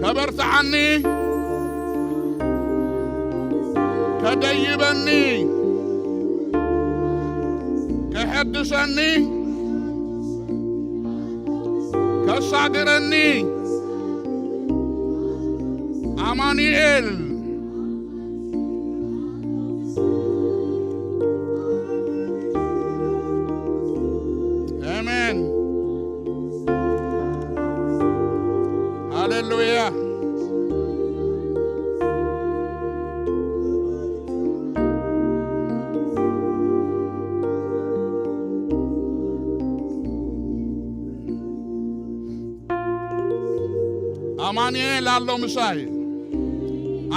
ከበርትዓኒ፣ ከደይበኒ፣ ከሐድሰኒ፣ ከሳግረኒ ኣማኑኤል። ኣሜን። ሃሌሉያ። ኣማኑኤል ኣሎ ምሳይ።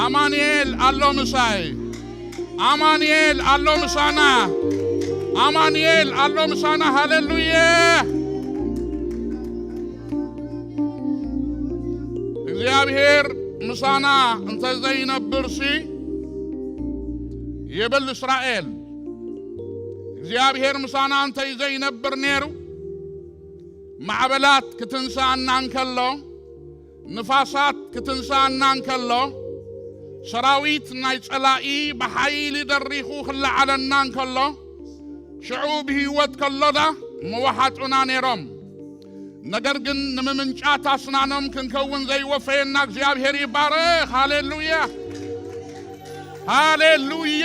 ኣማኑኤል ኣሎ ምሳይ። ኣማኑኤል ኣሎ ምሳና። ኣማኑኤል ኣሎ ምሳና። ሃሌሉያ። እግዚኣብሔር ምሳና እንተ ዘይነብርሲ፣ ይብል እስራኤል፣ እግዚኣብሔር ምሳና እንተ ዘይነብር ነይሩ፣ ማዕበላት ክትንስኣና እንከሎ፣ ንፋሳት ክትንስኣና እንከሎ፣ ሰራዊት ናይ ጸላኢ ብሓይሊ ደሪኹ ክለዓለና እንከሎ፣ ሽዑ ብህይወት ከሎና ምወሓጡና ነይሮም። ነገር ግን ንምምንጫት ኣስናኖም ክንከውን ዘይወፈየና እግዚኣብሔር ይባረኽ። ሃሌሉያ! ሃሌሉያ!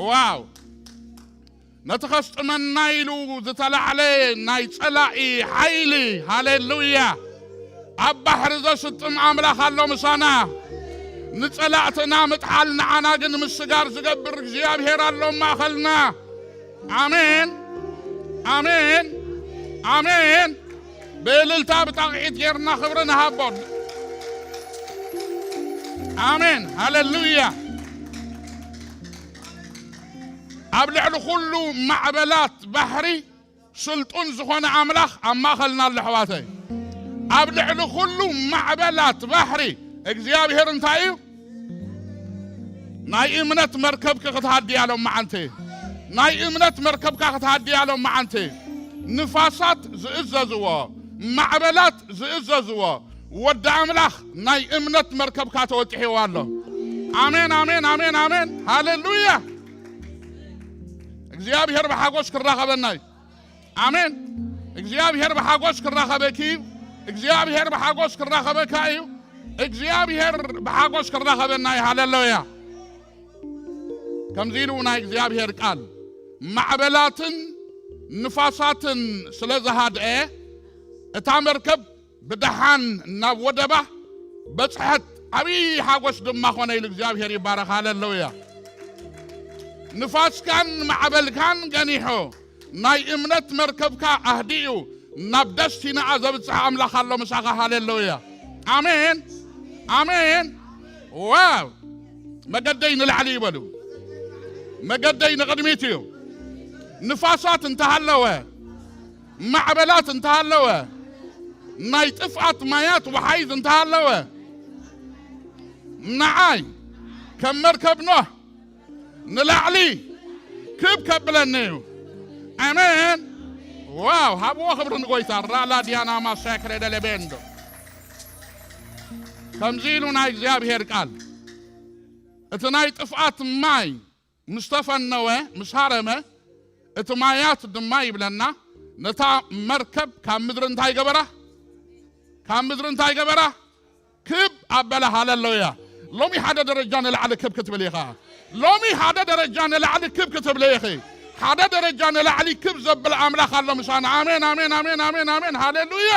ዋው! ነቲ ከስጥመና ኢሉ ዝተላዕለ ናይ ጸላኢ ሓይሊ፣ ሃሌሉያ! ኣብ ባሕሪ ዘስጥም ኣምላኽ ኣሎ ምሳና። ንጸላእትና ምጥሓል፣ ንዓና ግን ምስጋር ዝገብር እግዚኣብሔር ኣሎ ማእኸልና። ኣሜን፣ ኣሜን፣ ኣሜን። ብእልልታ ብጣቕዒት ጌርና ክብሪ ንሃቦ። ኣሜን፣ ሃሌሉያ። ኣብ ልዕሊ ኩሉ ማዕበላት ባሕሪ ስልጡን ዝኾነ ኣምላኽ ኣብ ማእኸልና ኣሎ፣ ኣሕዋተይ። ኣብ ልዕሊ ኩሉ ማዕበላት ባሕሪ እግዚኣብሔር እንታይ እዩ? ናይ እምነት መርከብኪ ክትሃድያ ሎም መዓንቲ። ናይ እምነት መርከብካ ክትሃድያ ሎም መዓንቲ። ንፋሳት ዝእዘዝዎ፣ ማዕበላት ዝእዘዝዎ፣ ወዲ ኣምላኽ ናይ እምነት መርከብካ ተወጢሕዎ ኣሎ። ኣሜን፣ ኣሜን፣ ኣሜን፣ ኣሜን። ሃሌሉያ። እግዚኣብሔር ብሓጎስ ክራኸበና እዩ። ኣሜን። እግዚኣብሔር ብሓጎስ ክራኸበኪ እዩ። እግዚኣብሔር ብሓጎስ ክራኸበካ እዩ። እግዚኣብሔር ብሓጎስ ክራኸበና እዩ። ሃሌሉያ። ከምዚ ኢሉ ናይ እግዚኣብሔር ቃል፣ ማዕበላትን ንፋሳትን ስለ ዝሃድአ፣ እታ መርከብ ብደሓን ናብ ወደባ በጽሐት፣ ዓብዪ ሓጎስ ድማ ኾነ ኢሉ እግዚኣብሔር ይባረኽ። ሃሌሉያ። ንፋስካን ማዕበልካን ገኒሑ፣ ናይ እምነት መርከብካ ኣህዲኡ፣ ናብ ደስቲናኣ ዘብጽሕ ኣምላኽ ኣሎ ምሳኻ። ሃሌሉያ። ኣሜን። ኣሜን። ዋው። መገደይ ንላዕሊ ይበሉ። መገደይ ንቕድሚት እዩ። ንፋሳት እንተሃለወ፣ ማዕበላት እንተሃለወ፣ ናይ ጥፍኣት ማያት ወሓይዝ እንተሃለወ፣ ንዓይ ከም መርከብ ኖህ ንላዕሊ ክብ ከብለኒ እዩ። ኣሜን። ዋው፣ ሃብዎ ክብሪ ንጎይታ። ራላ ዲያና ማሳክሬ ደለቤንዶ። ከምዚ ኢሉ ናይ እግዚኣብሔር ቃል፣ እቲ ናይ ጥፍኣት ማይ ምስ ተፈነወ፣ ምስ ሃረመ፣ እቲ ማያት ድማ ይብለና፣ ነታ መርከብ ካብ ምድሪ እንታይ ገበራ? ካብ ምድሪ እንታይ ገበራ? ክብ ኣበላ። ሃሌሉያ። ሎሚ ሓደ ደረጃ ንላዕሊ ክብ ክትብል ኢኻ። ሎሚ ሓደ ደረጃ ንላዕሊ ክብ ክትብል ኢኺ። ሓደ ደረጃ ንላዕሊ ክብ ዘብል ኣምላኽ ኣሎ ምሳና። ኣሜን፣ ኣሜን፣ ኣሜን፣ ኣሜን፣ ኣሜን። ሃሌሉያ።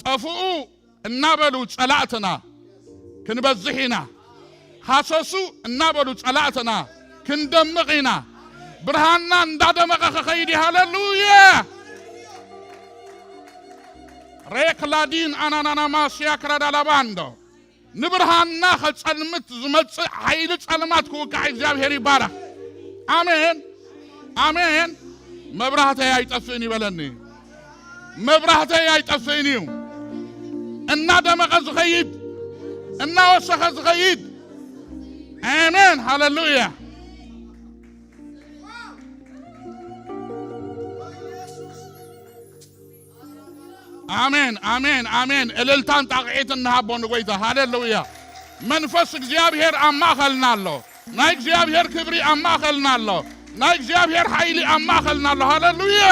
ጠፍኡ እናበሉ ጸላእትና ክንበዝሕ ኢና። ሃሰሱ እናበሉ ጸላእትና ክንደምቕ ኢና። ብርሃንና እንዳደመቐ ክኸይድ እዩ። ሃሌሉያ። ሬክላዲን ኣናናና ማስያ ክራዳላባንዶ። ንብርሃንና ከጸልምት ዝመጽእ ሓይሊ ጸልማት ክውቃዕ እግዚኣብሔር ይባረኽ። ኣሜን፣ ኣሜን። መብራህተይ ኣይጠፍእን ይበለኒ። መብራህተይ ኣይጠፍእን እዩ። እናደመቐ ዝኸይድ፣ እናወሰኸ ዝኸይድ። ኣሜን፣ ሃሌሉያ። ኣሜን፣ ኣሜን፣ ኣሜን። እልልታን ጣቕዒትን ንሃቦ ንጎይታ። ሃሌሉያ። መንፈስ እግዚኣብሔር ኣብ ማእኸልና ኣሎ። ናይ እግዚኣብሔር ክብሪ ኣብ ማእኸልና ኣሎ። ናይ እግዚኣብሔር ሓይሊ ኣብ ማእኸልና ኣሎ። ሃሌሉያ።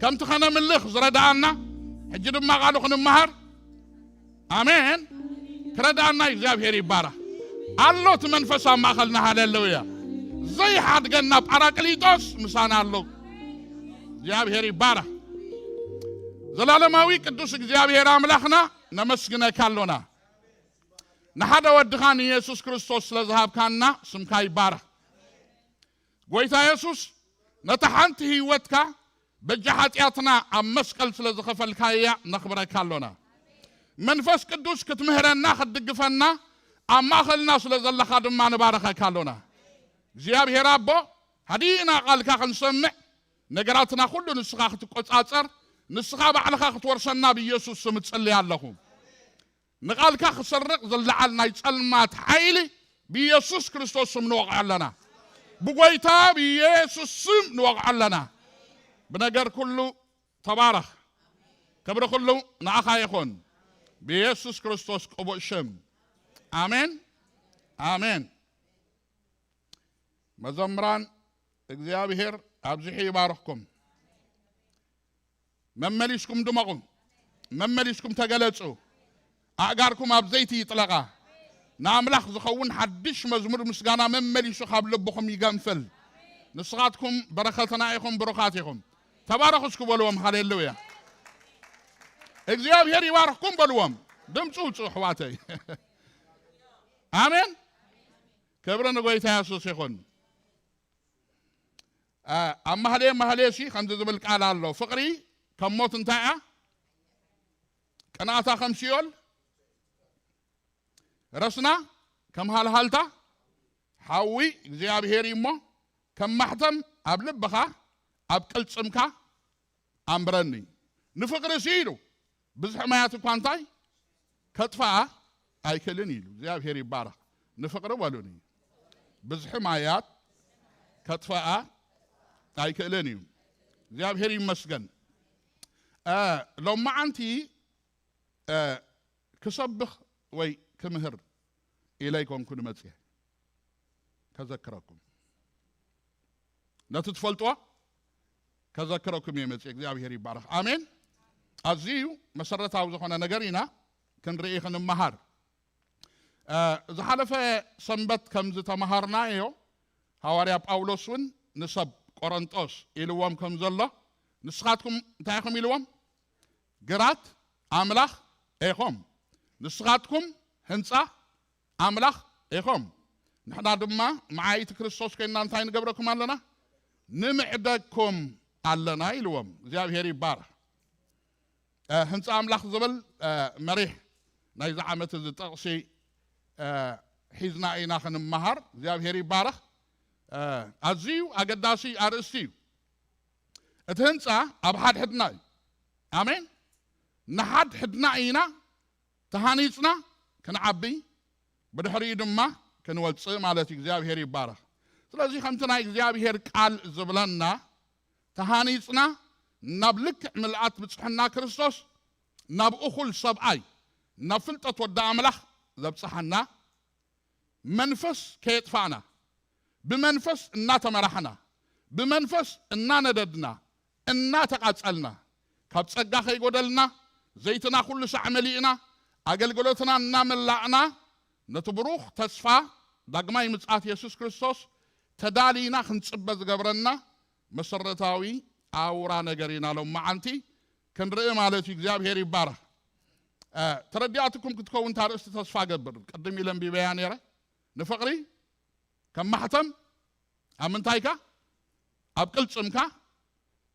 ከምቲ ኸነምልኽ ዝረድኣና፣ ሕጂ ድማ ቓሉ ክንመሃር። ኣሜን። ክረድኣና እግዚኣብሔር ይባረኽ። ኣሎ እቲ መንፈስ ኣብ ማእኸልና። ሃሌሉያ። ዘይሓድገና ጳራቅሊጦስ ምሳና ኣሎ። እግዚኣብሔር ይባረኽ። ዘላለማዊ ቅዱስ እግዚኣብሔር ኣምላኽና ነመስግነካ ኣሎና። ንሓደ ወድኻ ንየሱስ ክርስቶስ ስለ ዝሃብካና ስምካ ይባረኽ። ጎይታ የሱስ ነታ ሓንቲ ህይወትካ በጃ ሓጢኣትና ኣብ መስቀል ስለ ዝኸፈልካያ ነኽብረካ ኣሎና። መንፈስ ቅዱስ ክትምህረና ክትድግፈና ኣብ ማእኸልና ስለ ዘለኻ ድማ ንባረኸካ ኣሎና። እግዚኣብሔር ኣቦ፣ ሃዲእና ቓልካ ክንሰምዕ፣ ነገራትና ኩሉ ንስኻ ክትቆጻጸር፣ ንስኻ ባዕልኻ ክትወርሰና ብኢየሱስ ስም እጽሊ ኣለኹ። ንቓልካ ክሰርቕ ዝለዓል ናይ ጸልማት ሓይሊ ብኢየሱስ ክርስቶስ ስም ንወቕዖ ኣለና። ብጎይታ ብኢየሱስ ስም ንወቕዖ ኣለና። ብነገር ኩሉ ተባረኽ። ክብሪ ኩሉ ንኣኻ ይኹን። ብኢየሱስ ክርስቶስ ቅቡእ ሽም። ኣሜን። ኣሜን። መዘምራን እግዚኣብሔር ኣብዚሑ ይባርኽኩም። መመሊስኩም ድመቑ። መመሊስኩም ተገለጹ። ኣእጋርኩም ኣብ ዘይቲ ይጥለቓ። ንኣምላኽ ዝኸውን ሓድሽ መዝሙር ምስጋና መመሊሱ ካብ ልብኹም ይገንፍል። ንስኻትኩም በረኸትና ኢኹም፣ ብሩኻት ኢኹም። ተባረኹ እስኪ በልዎም። ሃሌሉያ። እግዚኣብሔር ይባርኽኩም በልዎም። ድምፂ ውፁ ኣሕዋተይ። ኣሜን። ክብሪ ንጎይታ የሱስ ይኹን። አ፣ ኣብ ማህሌ ማህሌ ሲ ከምዚ ዝብል ቃል ኣሎ። ፍቕሪ ከም ሞት እንታይ እያ? ቅንኣታ ከም ሲኦል፣ ረስና ከም ሃልሃልታ ሓዊ እግዚኣብሔር እዩ እሞ፣ ከም ማሕተም ኣብ ልብኻ ኣብ ቅልጽምካ ኣንብረኒ። ንፍቕሪ ሲ ኢሉ ብዝሒ ማያት እኳ እንታይ ከጥፍኣ ኣይክእልን እዩ ኢሉ። እግዚኣብሔር ይባረኽ። ንፍቕሪ በሉኒ። ብዝሒ ማያት ከጥፍኣ ኣይክእልን እዩ። እግዚኣብሔር ይመስገን። እ፣ ሎማዓንቲ፣ እ፣ ክሰብኽ ወይ ክምህር ኢለ ኣይኮንኩን መጽየ። ከዘክረኩም። ነቲ ትፈልጥዎ ከዘክረኩም እየ መጽየ። እግዚኣብሔር ይባረኽ። ኣሜን። ኣዝዩ መሰረታዊ ዝኾነ ነገር ኢና ክንርኢ ክንመሃር። እ፣ ዝሓለፈ ሰንበት ከም ዝተመሃርናዮ፣ ሃዋርያ ጳውሎስ እውን ንሰብ ቆረንጦስ ኢልዎም ከም ዘሎ፣ ንስኻትኩም እንታይ ኢኹም ኢልዎም? ግራት ኣምላኽ ኢኹም። ንስኻትኩም ህንጻ ኣምላኽ ኢኹም። ንሕና ድማ መዓይቲ ክርስቶስ ኮይንና እንታይ ንገብረኩም ኣለና? ንምዕደግኩም ኣለና ኢልዎም። እግዚኣብሔር ይባረኽ። እ፣ ህንጻ ኣምላኽ ዝብል፣ እ፣ መሪሕ ናይዚ ዓመት እዚ ጥቕሲ፣ እ፣ ሒዝና ኢና ክንመሃር። እግዚኣብሔር ይባረኽ። እ፣ ኣዝዩ ኣገዳሲ ኣርእስቲ እዩ። እቲ ህንጻ ኣብ ሓድሕድና እዩ። ኣሜን። ንሓድሕድና ኢና ተሃኒጽና ክንዓቢ፣ ብድሕሪኡ ድማ ክንወጽእ ማለት እዩ። እግዚኣብሔር ይባረኽ። ስለዚ ከምቲ ናይ እግዚኣብሔር ቃል ዝብለና፣ ተሃኒጽና ናብ ልክዕ ምልኣት ብጽሕና ክርስቶስ፣ ናብ እኹል ሰብኣይ፣ ናብ ፍልጠት ወዲ ኣምላኽ ዘብጽሓና፣ መንፈስ ከየጥፋእና፣ ብመንፈስ እናተመራሕና፣ ብመንፈስ እናነደድና፣ እናተቓጸልና፣ ካብ ጸጋ ከይጎደልና፣ ዘይትና ኩሉ ሳዕ መሊእና፣ ኣገልግሎትና እናመላእና፣ ነቲ ብሩኽ ተስፋ ዳግማይ ምጽኣት የሱስ ክርስቶስ ተዳሊና ክንጽበ ዝገብረና መሰረታዊ ኣውራ ነገር ኢና ሎመዓንቲ ክንርኢ ማለት እዩ። እግዚኣብሔር ይባረኽ። እ፣ ተረዲኣትኩም ክትከውን እታ ርእስቲ ተስፋ ገብር። ቅድም ኢለ ኣንቢበያ ነይረ። ንፍቕሪ ከም ማሕተም ኣብ ምንታይካ? ኣብ ቅልጽምካ፣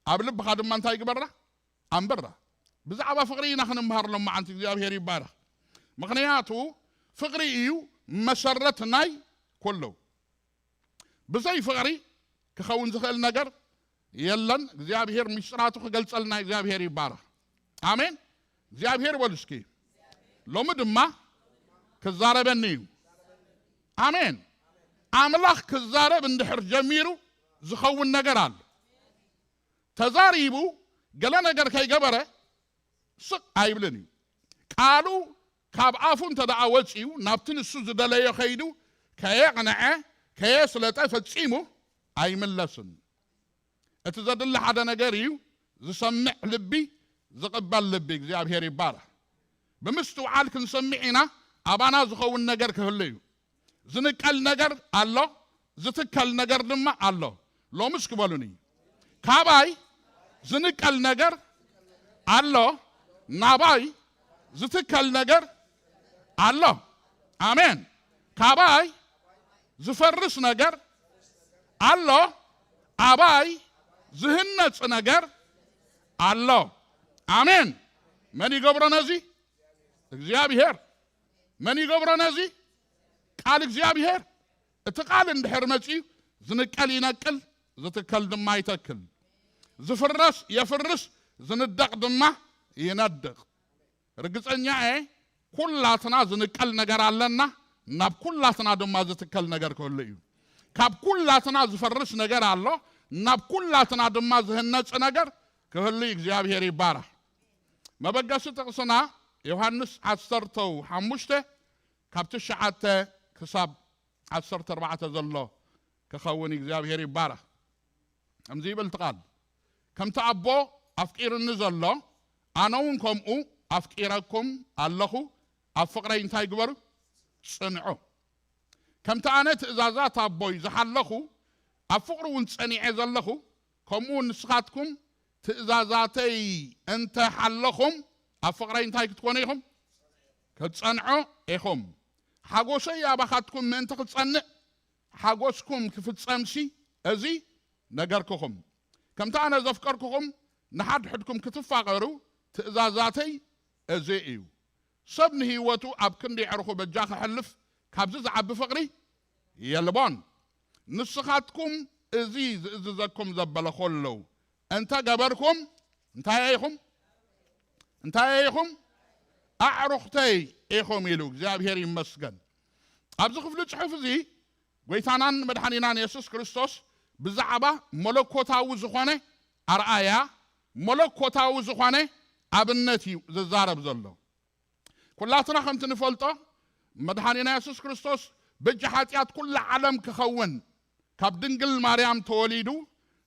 ኣብ ልብኻ ድማ እንታይ ግበራ? ኣንብራ። ብዛዕባ ፍቕሪ ኢና ክንምሃር ሎመዓንቲ። እግዚኣብሔር ይባረኽ። ምኽንያቱ ፍቕሪ እዩ መሰረት ናይ ኩሉ። ብዘይ ፍቕሪ ክኸውን ዝኽእል ነገር የለን። እግዚኣብሔር ምስጢራቱ ክገልጸልና እግዚኣብሔር ይባረኽ። ኣሜን። እግዚኣብሔር በሉ እስኪ። ሎሚ ድማ ክዛረበኒ እዩ። ኣሜን። ኣምላኽ ክዛረብ እንድሕር ጀሚሩ ዝኸውን ነገር ኣሎ። ተዛሪቡ ገለ ነገር ከይገበረ ስቕ ኣይብልን እዩ። ቃሉ ካብ ኣፉ እንተ ደኣ ወጺኡ፣ ናብቲ ንሱ ዝደለዮ ከይዱ ከየቕንዐ፣ ከየስለጠ ፈጺሙ ኣይምለስን። እቲ ዘድሊ ሓደ ነገር እዩ፣ ዝሰምዕ ልቢ፣ ዝቕበል ልቢ። እግዚኣብሔር ይባረኽ። ብምስትውዓል ክንሰምዕ ኢና፣ ኣባና ዝኸውን ነገር ክህሉ እዩ። ዝንቀል ነገር ኣሎ፣ ዝትከል ነገር ድማ ኣሎ። ሎምስ ክበሉኒ፣ ካባይ ዝንቀል ነገር ኣሎ፣ ናባይ ዝትከል ነገር ኣሎ። ኣሜን። ካባይ ዝፈርስ ነገር ኣሎ፣ ኣባይ ዝህነጽ ነገር ኣሎ። ኣሜን። መን ይገብሮ ነዚ? እግዚኣብሔር። መን ይገብሮ ነዚ? ቃል እግዚኣብሔር። እቲ ቃል እንድሕር መጺኡ፣ ዝንቀል ይነቅል፣ ዝትከል ድማ ይተክል። ዝፍረስ የፍርስ፣ ዝንደቕ ድማ ይነድቕ። ርግጸኛ እየ፣ ኩላትና ዝንቀል ነገር ኣለና፣ ናብ ኩላትና ድማ ዝትከል ነገር ክህሉ እዩ። ካብ ኩላትና ዝፈርስ ነገር ኣሎ፣ ናብ ኩላትና ድማ ዝህነጽ ነገር ክህሉ እዩ። እግዚኣብሔር ይባረኽ። መበገሲ ጥቕስና ዮሃንስ ዓሰርተ ሓሙሽተ ካብ ትሽዓተ ክሳብ ዓሰርተ ኣርባዕተ ዘሎ ክኸውን እዩ። እግዚኣብሔር ይባረኽ። ከምዚ ይብል እቲ ቃል፣ ከምቲ ኣቦ ኣፍቂርኒ ዘሎ፣ ኣነ እውን ከምኡ ኣፍቂረኩም ኣለኹ። ኣብ ፍቕረይ እንታይ ግበሩ? ጽንዑ። ከምቲ ኣነ ትእዛዛት ኣቦይ ዝሓለኹ፣ ኣብ ፍቕሩ እውን ጸኒዐ ዘለኹ፣ ከምኡ እውን ንስኻትኩም ትእዛዛተይ እንተ ሓለኹም፣ ኣብ ፍቕረይ እንታይ ክትኮኑ ኢኹም? ክትጸንዑ ኢኹም። ሓጎሰይ ኣባኻትኩም ምእንቲ ክጸንዕ፣ ሓጎስኩም ክፍጸምሲ እዚ ነገርኩኹም። ከምቲ ኣነ ዘፍቀርኩኹም፣ ንሓድሕድኩም ክትፋቐሩ ትእዛዛተይ እዚ እዩ። ሰብ ንህይወቱ ኣብ ክንዲ የዕርኹ በጃ ክሕልፍ ካብዚ ዝዓቢ ፍቕሪ የልቦን። ንስኻትኩም እዚ ዝእዝዘኩም ዘበለ ኸለዉ እንተ ገበርኩም፣ እንታይ ኢኹም? እንታይ ኢኹም? ኣዕሩኽተይ ኢኹም ኢሉ። እግዚኣብሔር ይመስገን። ኣብዚ ክፍሊ ጽሑፍ እዚ፣ ጐይታናን መድሓኒናን የሱስ ክርስቶስ ብዛዕባ መለኮታዊ ዝኾነ ኣርኣያ፣ መለኮታዊ ዝኾነ ኣብነት እዩ ዝዛረብ ዘሎ። ኩላትና ከምቲ ንፈልጦ፣ መድሓኒና የሱስ ክርስቶስ በጃ ሓጢኣት ኩላ ዓለም ክኸውን፣ ካብ ድንግል ማርያም ተወሊዱ፣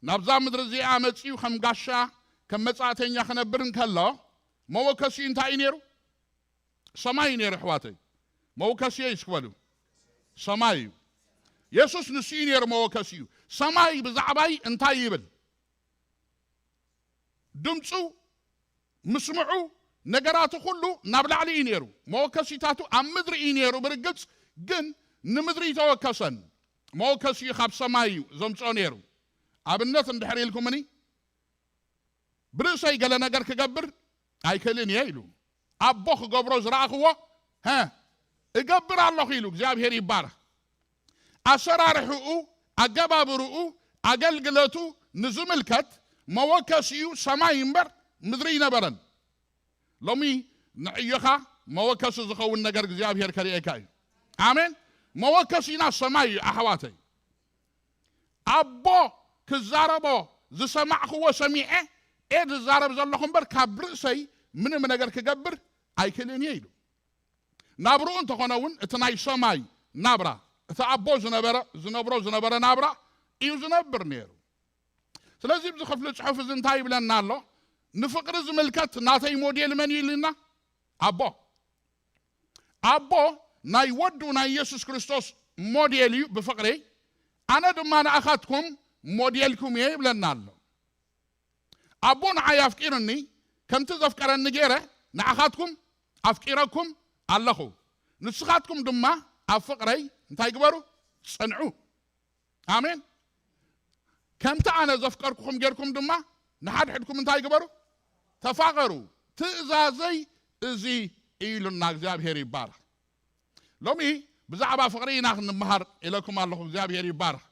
ናብዛ ምድሪ እዚኣ መጺኡ ከም ጋሻ፣ ከም መጻእተኛ ክነብር እንከሎ፣ መወከሲኡ እንታይ እዩ ነይሩ? ሰማይ እዩ ነይሩ፣ ኣሕዋተይ። መወከሲኡ እስኪ በሉ። ሰማይ እዩ። የሱስ ንሱ እዩ ነይሩ መወከሲኡ። ሰማይ ብዛዕባይ እንታይ ይብል? ድምፁ፣ ምስምዑ፣ ነገራቱ ኩሉ ናብ ላዕሊ እዩ ነይሩ። መወከሲታቱ ኣብ ምድሪ እዩ ነይሩ። ብርግጽ ግን ንምድሪ ይተወከሰን። መወከሲኡ ካብ ሰማይ እዩ ዘምፅኦ ነይሩ። ኣብነት እንድሕር ኢልኩምኒ፣ ብርእሰይ ገለ ነገር ክገብር ኣይክእልን እየ ኢሉ። ኣቦ ክገብሮ ዝረኣኽዎ፣ ሀ፣ እገብር ኣለኹ ኢሉ። እግዚኣብሔር ይባረኽ። ኣሰራርሕኡ፣ ኣገባብርኡ፣ ኣገልግለቱ ንዝምልከት መወከሲኡ ሰማይ እምበር ምድሪ ኣይነበረን። ሎሚ ንዕዮኻ መወከሲ ዝኸውን ነገር እግዚኣብሔር ከርእየካ እዩ። ኣሜን። መወከሲና ሰማይ እዩ፣ ኣሕዋተይ። ኣቦ ክዛረቦ ዝሰማዕኽዎ ሰሚዐ እየ ዝዛረብ ዘለኹ እምበር፣ ካብ ርእሰይ ምንም ነገር ክገብር ኣይክእልን እየ ኢሉ። ናብርኡ እንተኾነ እውን፣ እቲ ናይ ሰማይ ናብራ፣ እቲ ኣቦ ዝነበረ፣ ዝነብሮ ዝነበረ ናብራ እዩ ዝነብር ነይሩ። ስለዚ ኣብዚ ክፍሊ ጽሑፍ እዚ እንታይ ይብለና ኣሎ? ንፍቕሪ ዝምልከት ናተይ ሞዴል መን እዩ ኢልና? ኣቦ። ኣቦ ናይ ወዱ ናይ የሱስ ክርስቶስ ሞዴል እዩ ብፍቕሪ፣ ኣነ ድማ ንኣኻትኩም ሞዴልኩም እየ ይብለና ኣሎ። ኣቦ ንዓይ ኣፍቂሩኒ፣ ከምቲ ዘፍቀረኒ ገይረ ንኣኻትኩም ኣፍቂረኩም ኣለኹ። ንስኻትኩም ድማ ኣብ ፍቕረይ እንታይ ግበሩ? ጽንዑ። ኣሜን። ከምቲ ኣነ ዘፍቀርኩኹም ጌርኩም ድማ ንሓድሕድኩም እንታይ ግበሩ? ተፋቐሩ። ትእዛዘይ እዚ እዩ ኢሉና። እግዚኣብሔር ይባረኽ። ሎሚ ብዛዕባ ፍቕሪ ኢና ክንመሃር ኢለኩም ኣለኹ። እግዚኣብሔር ይባረኽ።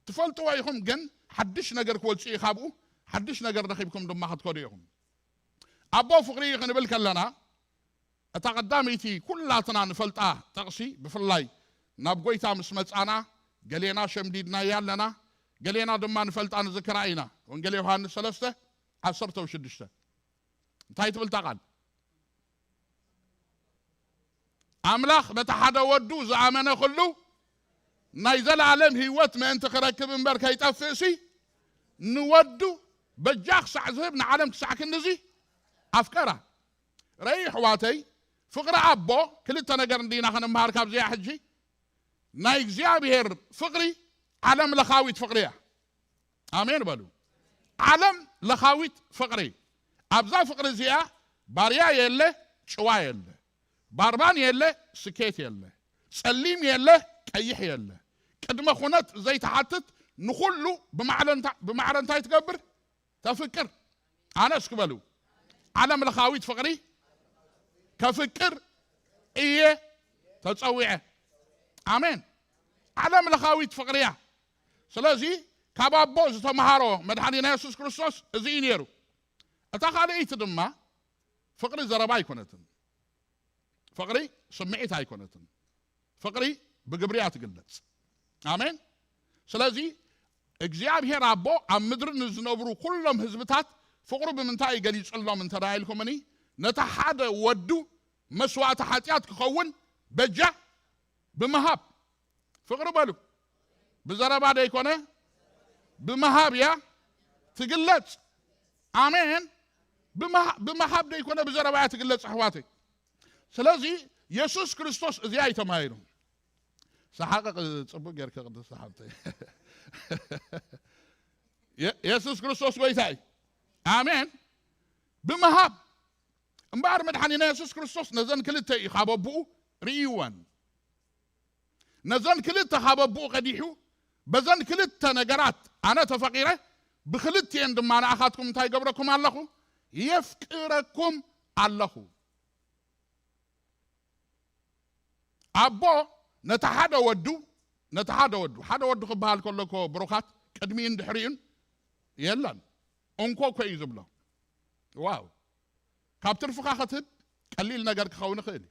ትፈልጥዎ ኢኹም፣ ግን ሓድሽ ነገር ክወጽእ እዩ ካብኡ፣ ሓድሽ ነገር ረኺብኩም ድማ ክትከዱ ኢኹም። ኣቦ ፍቕሪ እዩ ክንብል ከለና፣ እታ ቀዳመይቲ ኩላትና ንፈልጣ ጥቕሲ፣ ብፍላይ ናብ ጐይታ ምስ መጻና፣ ገሌና ሸምዲድናያ ኣለና፣ ገሌና ድማ ንፈልጣ ንዝክራ ኢና። ወንጌል ዮሃንስ ሰለስተ ዓሰርተ ሽዱሽተ እንታይ ትብል እታ ቃል? ኣምላኽ ነቲ ሓደ ወዱ ዝኣመነ ኩሉ ናይ ዘለኣለም ህይወት ምእንቲ ክረክብ እምበር ከይጠፍእሲ፣ ንወዱ በጃ ክሳዕ ዝህብ ንዓለም ክሳዕ ክንድዚ ኣፍቀራ። ረይ ኣሕዋተይ፣ ፍቕሪ ኣቦ ክልተ ነገር እንዲና ክንምሃር ካብዚኣ ሕጂ። ናይ እግዚኣብሔር ፍቕሪ ዓለም ለኻዊት ፍቕሪ እያ። ኣሜን በሉ። ዓለም ለኻዊት ፍቕሪ። ኣብዛ ፍቕሪ እዚኣ ባርያ የለ፣ ጭዋ የለ፣ ባርባን የለ፣ ስኬት የለ፣ ጸሊም የለ፣ ቀይሕ የለ። ቅድመ ኩነት ዘይትሓትት፣ ንኹሉ ብማዕረ እንታ- ብማዕረ እንታይ ትገብር? ተፍቅር። ኣነ እስኪ በሉ፣ ዓለም ለኻዊት ፍቕሪ ከፍቅር እየ ተጸዊዐ። ኣሜን። ዓለም ለኻዊት ፍቕሪ እያ። ስለዚ ካብ ኣቦ ዝተምሃሮ መድሓኒና የሱስ ክርስቶስ እዚ እዩ ነይሩ። እታ ካልኣይቲ ድማ ፍቕሪ ዘረባ ኣይኮነትን። ፍቕሪ ስምዒት ኣይኮነትን። ፍቕሪ ብግብሪ እያ ትግለጽ። ኣሜን። ስለዚ እግዚኣብሔር ኣቦ ኣብ ምድሪ ንዝነብሩ ኩሎም ህዝብታት ፍቕሩ ብምንታይ እዩ ገሊጹሎም እንተ ደኣ ኢልኩምኒ፣ ነቲ ሓደ ወዱ መስዋእቲ ሓጢኣት ክኸውን በጃ ብምሃብ። ፍቕሪ በሉ። ብዘረባ ደይኮነ፣ ብምሃብ እያ ትግለጽ። ኣሜን። ብምሃ- ብምሃብ ደይኮነ፣ ብዘረባ እያ ትግለጽ ኣሕዋተይ። ስለዚ የሱስ ክርስቶስ እዚኣ እዩ ተማሂሩ። ሰሓቂ ቅ- ጽቡቅ ጌርኪ ቅድስቲ ሓብተይ። የ- የሱስ ክርስቶስ ጎይታ እዩ። ኣሜን። ብምሃብ እምበኣር መድሓኒና የሱስ ክርስቶስ ነዘን ክልተ እዩ ካብ ኣቦኡ ርእይወን። ነዘን ክልተ ካብ ኣቦኡ ቀዲሑ፣ በዘን ክልተ ነገራት ኣነ ተፈቒረ፣ ብክልቲኤን ድማ ንኣኻትኩም እንታይ ገብረኩም ኣለኹ? የፍቅረኩም ኣለኹ። ኣቦ ነቲ ሓደ ወዱ፣ ነቲ ሓደ ወዱ፣ ሓደ ወዱ ክበሃል ከሎ እኮ ብሩኻት ቅድሚኡን ድሕሪኡን የለን። እንኮ እኮ እዩ ዝብሎ። ዋው! ካብ ትርፍኻ ክትህብ ቀሊል ነገር ክኸውን ይኽእል እዩ።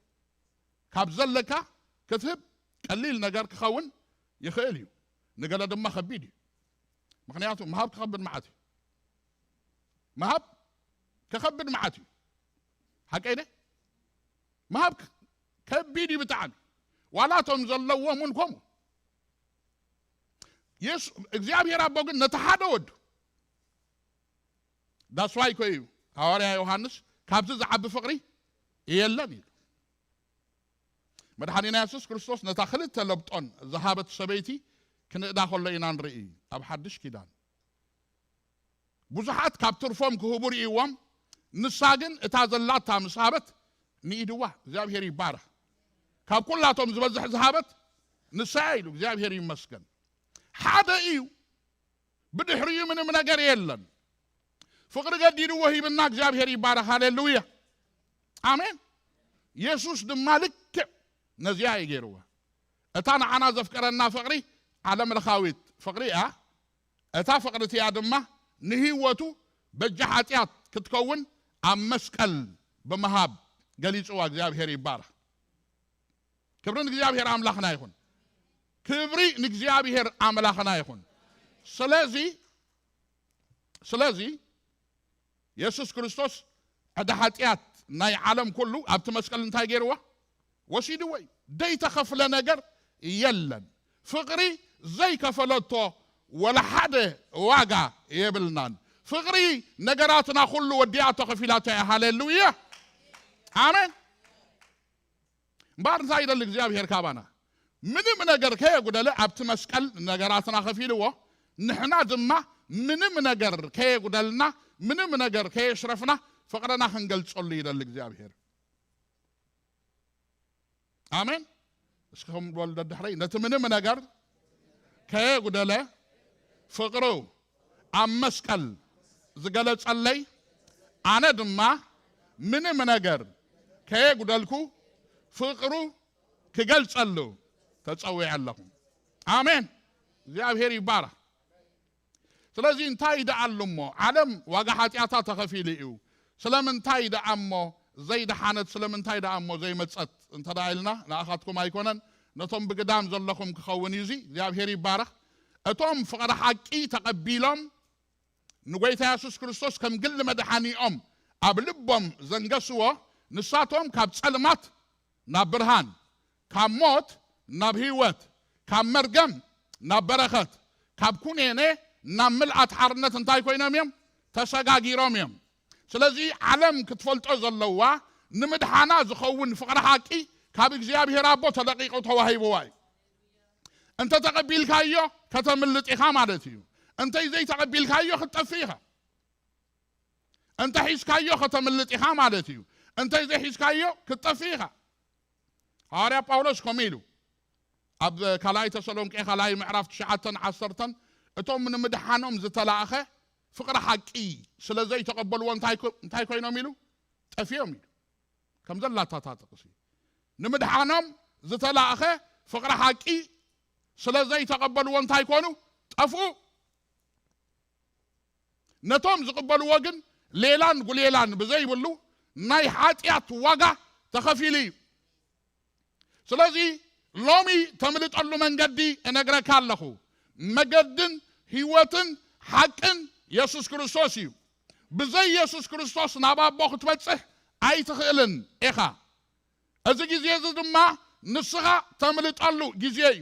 ካብ ዘለካ ክትህብ ቀሊል ነገር ክኸውን ይኽእል እዩ። ንገለ ድማ ከቢድ እዩ። ምኽንያቱ ምሃብ ክኸብድ መዓት እዩ። ምሃብ ክኸብድ መዓት እዩ። ሓቀይ ደ? ምሃብ ክ- ከቢድ እዩ ብጣዕሚ። ዋላ እቶም ዘለዎም እውን ከምኡ። የሱ እግዚኣብሔር ኣቦ ግን ነቲ ሓደ ወዱ ዳስዋይ ኮ እዩ ሃዋርያ ዮሃንስ ካብዚ ዝዓቢ ፍቕሪ የለን ኢሉ። መድሓኒና የሱስ ክርስቶስ ነታ ክልተ ለብጦን ዝሃበት ሰበይቲ ክንእዳ ከሎ ኢና ንርኢ ኣብ ሓድሽ ኪዳን። ብዙሓት ካብ ትርፎም ክህቡ ርእይዎም፣ ንሳ ግን እታ ዘላታ ምስ ሃበት ንኢድዋ። እግዚኣብሔር ይባረኽ። ካብ ኩላቶም ዝበዝሕ ዝሃበት ንሳ እያ ኢሉ። እግዚኣብሔር ይመስገን። ሓደ እዩ፣ ብድሕሪኡ ምንም ነገር የለን። ፍቕሪ ገዲድዎ ሂብና። እግዚኣብሔር ይባረኽ። ሃሌሉያ ኣሜን። የሱስ ድማ ልክዕ ነዚኣ እዩ ገይርዋ። እታ ንዓና ዘፍቀረና ፍቕሪ ዓለም ለኻዊት ፍቕሪ እያ። እታ ፍቕሪ እቲኣ ድማ ንህይወቱ በጃ ሓጢኣት ክትከውን ኣብ መስቀል ብምሃብ ገሊጽዋ። እግዚኣብሔር ይባረኽ። ክብሪ ንእግዚኣብሔር ኣምላኽና ይኹን። ክብሪ ንእግዚኣብሔር ኣምላኽና ይኹን። ስለዚ ስለዚ የሱስ ክርስቶስ ዕዳ ሓጢኣት ናይ ዓለም ኩሉ ኣብቲ መስቀል እንታይ ገይርዎ? ወሲድዎ እዩ። ደይተኸፍለ ነገር የለን። ፍቕሪ ዘይከፈለቶ ወላ ሓደ ዋጋ የብልናን። ፍቕሪ ነገራትና ኩሉ ወዲኣቶ ከፊላቶ እያ። ሃሌሉያ ኣሜን። እምበኣር እንታይ ይደሊ እግዚኣብሔር ካባና? ምንም ነገር ከየጉደለ ኣብቲ መስቀል ነገራትና ከፊልዎ፣ ንሕና ድማ ምንም ነገር ከየጉደልና፣ ምንም ነገር ከየሽረፍና ፍቕረና ክንገልጸሉ ይደሊ እግዚኣብሔር። ኣሜን። እስኪ ከም በሉ ደድሕረይ፣ ነቲ ምንም ነገር ከየጉደለ ፍቕሩ ኣብ መስቀል ዝገለጸለይ፣ ኣነ ድማ ምንም ነገር ከየጉደልኩ ፍቕሩ ክገልጸሉ ተጸዊዐ ኣለኹ። ኣሜን። እግዚኣብሔር ይባረኽ። ስለዚ እንታይ ደኣ ኣሎ እሞ? ዓለም ዋጋ ሓጢኣታ ተኸፊሉ እዩ። ስለምንታይ ደኣ እሞ ዘይደሓነት? ስለምንታይ ደኣ እሞ ዘይመጸት? እንተ ደኣ ኢልና ንኣኻትኩም ኣይኮነን፣ ነቶም ብግዳም ዘለኹም ክኸውን እዩ። እዚ እግዚኣብሔር ይባረኽ። እቶም ፍቕሪ ሓቂ ተቐቢሎም ንጎይታ የሱስ ክርስቶስ ከም ግሊ መድሓኒኦም ኣብ ልቦም ዘንገስዎ፣ ንሳቶም ካብ ጸልማት ናብ ብርሃን፣ ካብ ሞት ናብ ህይወት፣ ካብ መርገም ናብ በረኸት፣ ካብ ኩኔኔ ናብ ምልኣት ሓርነት እንታይ ኮይኖም እዮም? ተሰጋጊሮም እዮም። ስለዚ ዓለም ክትፈልጦ ዘለዋ፣ ንምድሓና ዝኸውን ፍቕሪ ሓቂ ካብ እግዚኣብሔር ኣቦ ተለቂቑ ተዋሂብዋ እዩ። እንተ ተቐቢልካዮ ከተምልጥ ኢኻ ማለት እዩ። እንተይ ዘይተቐቢልካዮ ክትጠፍእ ኢኻ። እንተ ሒዝካዮ ከተምልጥ ኢኻ ማለት እዩ። እንተ ዘይሒዝካዮ ክትጠፍእ ኢኻ። ሃዋርያ ጳውሎስ ከምኡ ኢሉ ኣብ ካልኣይ ተሰሎንቄ ካልኣይ ምዕራፍ ትሽዓተን ዓሰርተን፣ እቶም ንምድሓኖም ዝተላእኸ ፍቕሪ ሓቂ ስለ ዘይተቐበልዎ እንታይ ኮ-፣ እንታይ ኮይኖም ኢሉ? ጠፊኦም ኢሉ። ከም ዘላታ እታ ጥቕሲ፣ ንምድሓኖም ዝተላእኸ ፍቕሪ ሓቂ ስለ ዘይተቐበልዎ እንታይ ኮኑ? ጠፍኡ። ነቶም ዝቕበልዎ ግን ሌላን ጉሌላን ብዘይብሉ ናይ ሓጢኣት ዋጋ ተኸፊሉ እዩ። ስለዚ ሎሚ ተምልጠሉ መንገዲ እነግረካ ኣለኹ። መገድን ህይወትን ሓቅን የሱስ ክርስቶስ እዩ። ብዘይ የሱስ ክርስቶስ ናብ ኣቦ ክትበጽሕ ኣይትኽእልን ኢኻ። እዚ ግዜ እዚ ድማ ንስኻ ተምልጠሉ ግዜ እዩ።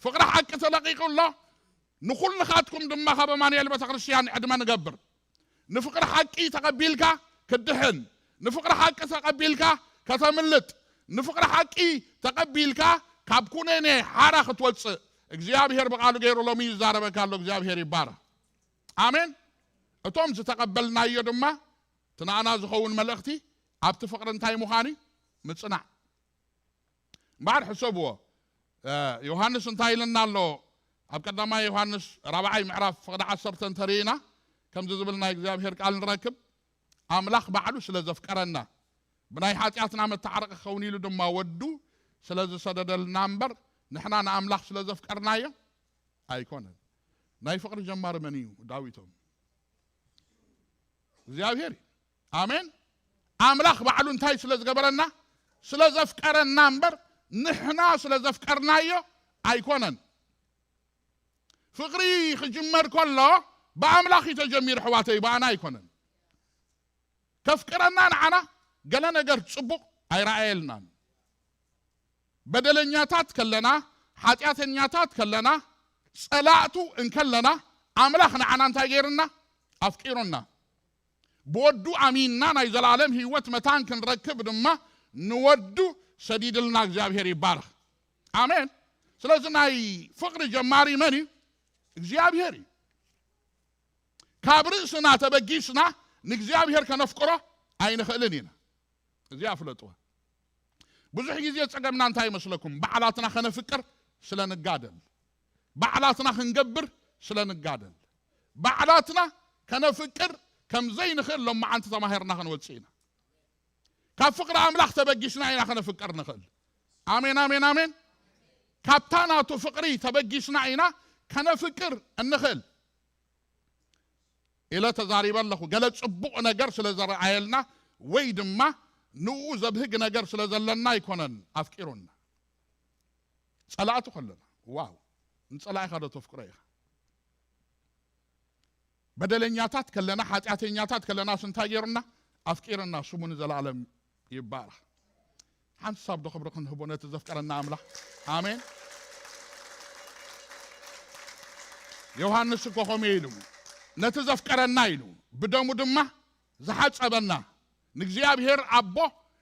ፍቕሪ ሓቂ ተለቒቑ ኣሎ። ንኹልኻትኩም ድማ ካብ ኣማኑኤል ቤተ ክርስቲያን ዕድመ ንገብር። ንፍቕሪ ሓቂ ተቐቢልካ ክትድሕን፣ ንፍቕሪ ሓቂ ተቐቢልካ ከተምልጥ፣ ንፍቕሪ ሓቂ ተቐቢልካ ካብ ኩነኔ ሓራ ክትወጽእ እግዚኣብሔር ብቓሉ ገይሩ ሎሚ ይዛረበካ ኣሎ። እግዚኣብሔር ይባረኽ። ኣሜን። እቶም ዝተቐበልናዮ ድማ እቲ ንኣና ዝኸውን መልእኽቲ ኣብቲ ፍቕሪ እንታይ ምዃኑ እዩ? ምጽናዕ። እምበኣር ሕሰብዎ፣ እ፣ ዮሃንስ እንታይ ኢለና ኣሎ? ኣብ ቀዳማይ ዮሃንስ ራብዓይ ምዕራፍ ፍቕዲ ዓሰርተ እንተርኢና ከምዚ ዝብል ናይ እግዚኣብሔር ቃል ንረክብ። ኣምላኽ ባዕሉ ስለ ዘፍቀረና ብናይ ሓጢኣትና መተዓረቂ ክኸውን ኢሉ ድማ ወዱ ስለ ዝሰደደልና እምበር ንሕና ንኣምላኽ ስለ ዘፍቀርናዮ ኣይኮነን። ናይ ፍቕሪ ጀማሪ መን እዩ? ዳዊቶም እግዚኣብሔር እዩ። ኣሜን። ኣምላኽ ባዕሉ እንታይ ስለ ዝገበረና? ስለ ዘፍቀረና እምበር ንሕና ስለ ዘፍቀርናዮ ኣይኮነን። ፍቕሪ ክጅመር ከሎ ብኣምላኽ እዩ ተጀሚሩ፣ ኣሕዋተይ፣ ብኣና ኣይኮነን። ከፍቅረና ንዓና ገለ ነገር ጽቡቕ ኣይረኣየልናን። በደለኛታት ከለና፣ ሓጢኣተኛታት ከለና፣ ጸላእቱ እንከለና፣ ኣምላኽ ንዓና እንታይ ገይሩና? ኣፍቂሩና። ብወዱ ኣሚንና ናይ ዘላለም ህይወት መታን ክንረክብ ድማ ንወዱ ሰዲድልና። እግዚኣብሔር ይባረኽ። ኣሜን። ስለዚ ናይ ፍቕሪ ጀማሪ መን እዩ? እግዚኣብሔር እዩ። ካብ ርእስና ተበጊስና ንእግዚኣብሔር ከነፍቅሮ ኣይንኽእልን ኢና። እዚኣ ፍለጥዋ። ብዙሕ ግዜ ጸገምና እንታይ ይመስለኩም? ባዕላትና ከነፍቅር ስለ ንጋደል፣ ባዕላትና ክንገብር ስለ ንጋደል፣ ባዕላትና ከነፍቅር ከም ዘይንኽእል ሎማዓንቲ ተማሂርና ክንወጽእ ኢና። ካብ ፍቕሪ ኣምላኽ ተበጊስና ኢና ከነፍቅር ንኽእል። ኣሜን፣ ኣሜን፣ ኣሜን። ካብታ ናቱ ፍቕሪ ተበጊስና ኢና ከነፍቅር እንኽእል። ኢለ ተዛሪበ ኣለኹ። ገለ ጽቡቕ ነገር ስለ ዘረኣየልና ወይ ድማ ንኡ ዘብህግ ነገር ስለ ዘለና ኣይኮነን ኣፍቂሩና። ጸላእቱ ከለና፣ ዋው፣ ንጸላኢኻ ዶ ተፍቅሮ ኢኻ? በደለኛታት ከለና፣ ሓጢኣተኛታት ከለናስ እንታይ ገይሩና? ኣፍቂርና። ስሙ ንዘለኣለም ይባረኽ። ሓንሳብ ዶ ክብሪ ክንህቦ ነቲ ዘፍቀረና ኣምላኽ? ኣሜን። ዮሃንስ እኮ ከምኡ ኢሉ፣ ነቲ ዘፍቀረና ኢሉ፣ ብደሙ ድማ ዝሓጸበና፣ ንእግዚኣብሔር ኣቦ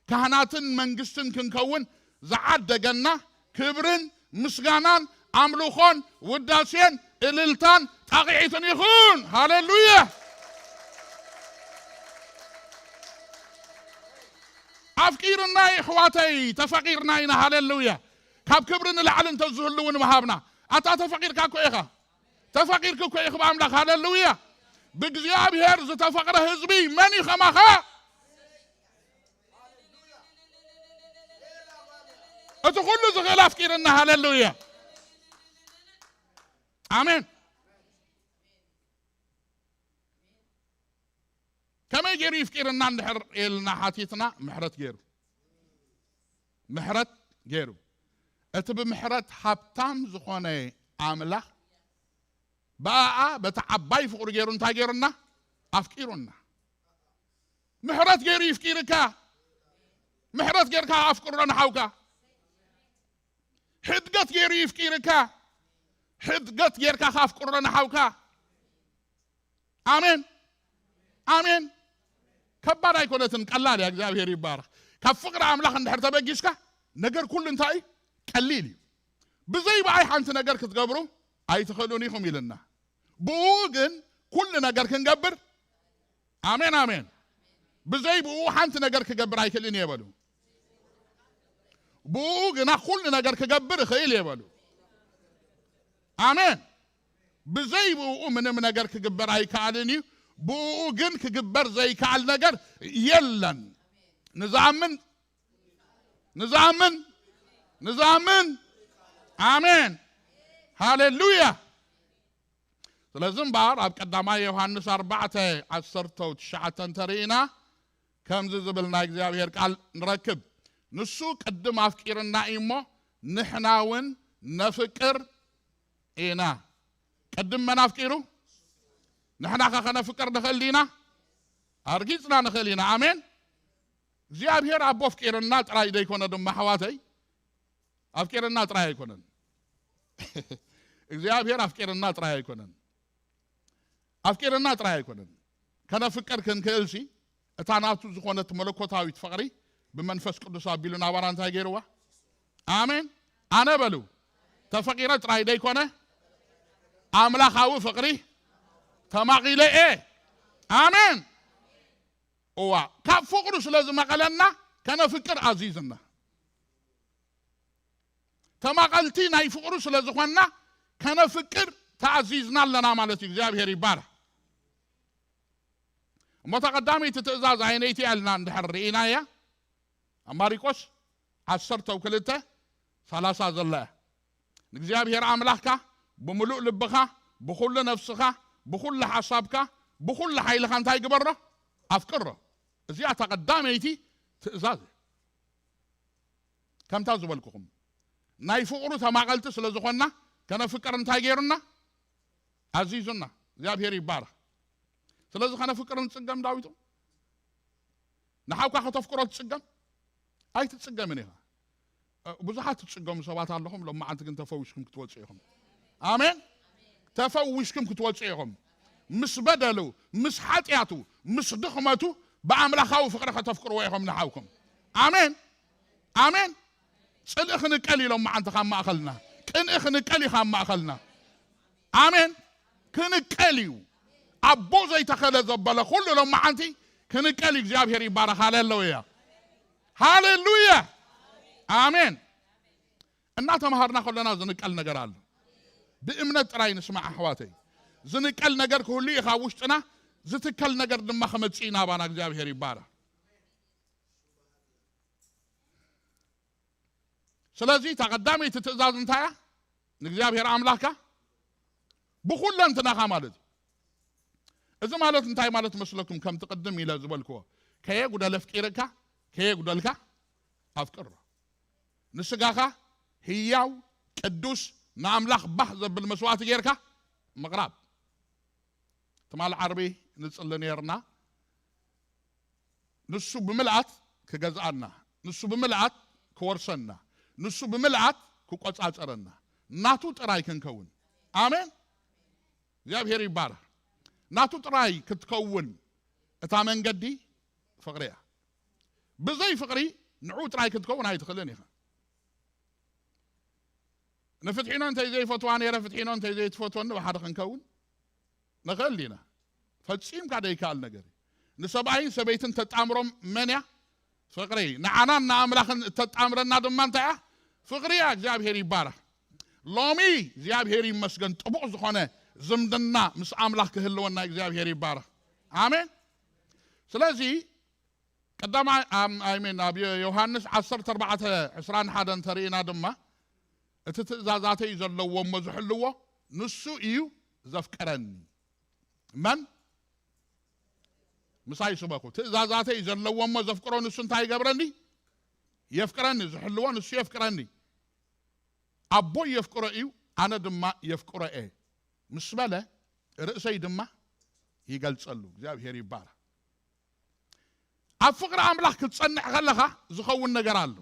ካህናትን መንግስትን ክንከውን ዝዓደገና፣ ክብርን ምስጋናን ኣምልኾን ውዳሴን እልልታን ጣቕዒትን ይኹን። ሃሌሉያ! ኣፍቂርና እዩ፣ ኣሕዋተይ፣ ተፈቂርና ኢና። ሃሌሉያ! ካብ ክብሪ ንላዕሊ እንተዝህሉ እውን ምሃብና። ኣታ ተፈቂርካ እኮ ኢኻ። ተፈቂርኪ እኮ ኢኺ ብኣምላኽ። ሃሌሉያ! ብእግዚኣብሔር ዝተፈቕረ ህዝቢ መን እዩ ከማኻ? እቲ ኩሉ ዝኽእል ኣፍቂርና። ሃሌሉያ! ኣሜን። ከመይ ገይሩ ይፍቂርና እንድሕር ኢልና ሓቲትና፣ ምሕረት ገይሩ። ምሕረት ገይሩ። እቲ ብምሕረት ሃብታም ዝኾነ ኣምላኽ ብኣኣ በቲ ዓባይ ፍቕሩ ገይሩ እንታይ ገይሩና? ኣፍቂሩና። ምሕረት ገይሩ ይፍቂርካ። ምሕረት ጌርካ ኣፍቅሮ ንሓውካ። ሕድገት ገይሩ ይፍቂርካ። ሕድገት ጌርካ ካፍቅሮ ንሓውካ። ኣሜን፣ ኣሜን። ከባድ ኣይኮነትን፣ ቀላል እያ። እግዚኣብሔር ይባረኽ። ካብ ፍቕሪ ኣምላኽ እንድሕር ተበጊስካ፣ ነገር ኩሉ እንታይ እዩ? ቀሊል እዩ። ብዘይ ብኣይ ሓንቲ ነገር ክትገብሩ ኣይትኽእሉን ኢኹም ኢልና። ብኡ ግን ኩሉ ነገር ክንገብር፣ ኣሜን፣ ኣሜን። ብዘይ ብኡ ሓንቲ ነገር ክገብር ኣይክእልን እየ በሉ። ብኡ ግና ኩሉ ነገር ክገብር እኽእል እየ በሉ። ኣሜን። ብዘይ ብኡ ምንም ነገር ክግበር ኣይከኣልን እዩ። ብኡ ግን ክግበር ዘይከኣል ነገር የለን። ንዝኣምን፣ ንዝኣምን፣ ንዝኣምን። ኣሜን። ሃሌሉያ። ስለዚ እምበኣር ኣብ ቀዳማይ ዮሃንስ ኣርባዕተ ዓሰርተ ትሽዓተ እንተርኢና ከምዚ ዝብል ናይ እግዚኣብሔር ቃል ንረክብ። ንሱ ቅድም ኣፍቂርና እዩ እሞ ንሕና እውን ነፍቅር ኢና። ቅድም መን ኣፍቂሩ? ንሕና ከ ከነፍቅር ንኽእል ዲና? ኣርጊጽና ንኽእል ኢና። ኣሜን። እግዚኣብሔር ኣቦ ኣፍቂርና ጥራይ ዘይኮነ ድማ ኣሕዋተይ፣ ኣፍቂርና ጥራይ ኣይኮነን። እግዚኣብሔር ኣፍቂርና ጥራይ ኣይኮነን። ኣፍቂርና ጥራይ ኣይኮነን። ከነፍቅር ክንክእልሲ እታ ናቱ ዝኾነት መለኮታዊት ፍቕሪ ብመንፈስ ቅዱስ ኣቢሉ ናባና እንታይ ገይርዋ? ኣሜን። ኣነ በሉ፣ ተፈቂረ ጥራይ ደይኮነ ኣምላኻዊ ፍቕሪ ተማቒለ እየ። ኣሜን። እዋ፣ ካብ ፍቕሩ ስለ ዝመቐለና ከነፍቅር ኣዚዝና። ተማቐልቲ ናይ ፍቕሩ ስለ ዝኾንና ከነፍቅር ተኣዚዝና ኣለና ማለት እዩ። እግዚኣብሔር ይባረኽ። እሞ እታ ቀዳመይቲ ትእዛዝ ኣየነይቲ እያ ኢልና እንድሕር ርኢናያ፣ ኣብ ማሪቆስ ዓሰርተ ክልተ ሰላሳ ዘላ እያ። ንእግዚኣብሔር ኣምላኽካ ብምሉእ ልብኻ፣ ብኹሉ ነፍስኻ፣ ብኹሉ ሓሳብካ፣ ብኹሉ ሓይልኻ እንታይ ግበሮ? ኣፍቅሮ። እዚኣ እታ ቀዳመይቲ ትእዛዝ እያ። ከምታ ዝበልኩኹም ናይ ፍቕሩ ተማቐልቲ ስለ ዝኾንና ከነፍቅር እንታይ ገይሩና? ኣዚዙና። እግዚኣብሔር ይባረኽ። ስለዚ ከነፍቅር ንጽገም ዳዊቱ። ንሓውካ ከተፍቅሮ ትጽገም? ኣይትጽገምን ኢኻ። እ፣ ብዙሓት ትጽገሙ ሰባት ኣለኹም፣ ሎም መዓልቲ ግን ተፈዊስኩም ክትወጹ ኢኹም። ኣሜን። ተፈዊስኩም ክትወጹ ኢኹም። ምስ በደሉ፣ ምስ ሓጢኣቱ፣ ምስ ድኽመቱ ብኣምላኻዊ ፍቕሪ ከተፍቅርዎ ኢኹም ንሓውኩም። ኣሜን፣ ኣሜን። ጽልኢ ክንቀል ኢሎም መዓልቲ ካብ ማእኸልና፣ ቅንኢ ክንቀል እዩ ካብ ማእኸልና። ኣሜን። ክንቀል እዩ። ኣቦ ዘይተኸለ ዘበለ ኩሉ ሎም መዓልቲ ክንቀል እዩ። እግዚኣብሔር ይባረኽ። ሃሌሉያ፣ ሃሌሉያ፣ ኣሜን። እናተምሃርና ከለና ዝንቀል ነገር ኣሎ። ብእምነት ጥራይ ንስማዕ ኣሕዋተይ። ዝንቀል ነገር ክህሉ እዩ ካብ ውሽጥና፣ ዝትከል ነገር ድማ ክመጽእ እዩ ናባና። እግዚኣብሔር ይባረኽ። ስለዚ እታ ቀዳመይቲ ትእዛዝ እንታይ እያ? ንእግዚኣብሔር ኣምላኽካ ብኹለንትናኻ ማለት እዩ። እዚ ማለት እንታይ ማለት መስለኩም? ከምቲ ቅድም ኢለ ዝበልክዎ፣ ከየጉደለ ኣፍቂርካ፣ ከየጉደልካ ኣፍቅሮ። ንስጋኻ ህያው ቅዱስ ንኣምላኽ ባህ ዘብል መስዋዕቲ ጌርካ ምቕራብ። ትማል ዓርቢ ንጽሊ ኔርና። ንሱ ብምልኣት ክገዝኣና፣ ንሱ ብምልኣት ክወርሰና፣ ንሱ ብምልኣት ክቆጻጸረና፣ ናቱ ጥራይ ክንከውን። ኣሜን። እግዚኣብሔር ይባረኽ። ናቱ ጥራይ ክትከውን እታ መንገዲ ፍቕሪ እያ። ብዘይ ፍቕሪ ንዑ ጥራይ ክትከውን ኣይትኽእልን ኢኻ። ንፍትሒኖ እንተይ ዘይፈትዋ ነይረ፣ ፍትሒኖ እንተይ ዘይትፈትወኒ ብሓደ ክንከውን ንኽእል ዲና? ፈጺምካ ደይከኣል ነገር እዩ። ንሰብኣይን ሰበይትን ተጣምሮም መን እያ? ፍቕሪ። ንዓናን ንኣምላኽን እተጣምረና ድማ እንታይ እያ? ፍቕሪ እያ። እግዚኣብሔር ይባረኽ። ሎሚ እግዚኣብሔር ይመስገን ጥቡቕ ዝኾነ ዝምድና ምስ ኣምላኽ ክህልወና እግዚኣብሔር ይባረኽ። ኣሜን። ስለዚ ቀዳማይ ኣም-፣ ኣይሜን፣ ኣብ ዮ-፣ ዮሃንስ ዓሰርተ ኣርባዕተ ዕስራን ሓደን እንተርኢና ድማ፣ እቲ ትእዛዛተይ ዘለዎ እሞ ዝሕልዎ ንሱ እዩ ዘፍቅረኒ። መን? ምሳይ ስበኹ። ትእዛዛተይ ዘለዎ እሞ ዘፍቅሮ ንሱ እንታይ ይገብረኒ? የፍቅረኒ። ዝሕልዎ ንሱ የፍቅረኒ። ኣቦይ የፍቅሮ እዩ፣ ኣነ ድማ የፍቅሮ እየ። ምስ በለ፣ ርእሰይ ድማ ይገልጸሉ። እግዚኣብሔር ይባረኽ። ኣብ ፍቕሪ ኣምላኽ ክትጸንዕ ከለኻ ዝኸውን ነገር ኣሎ።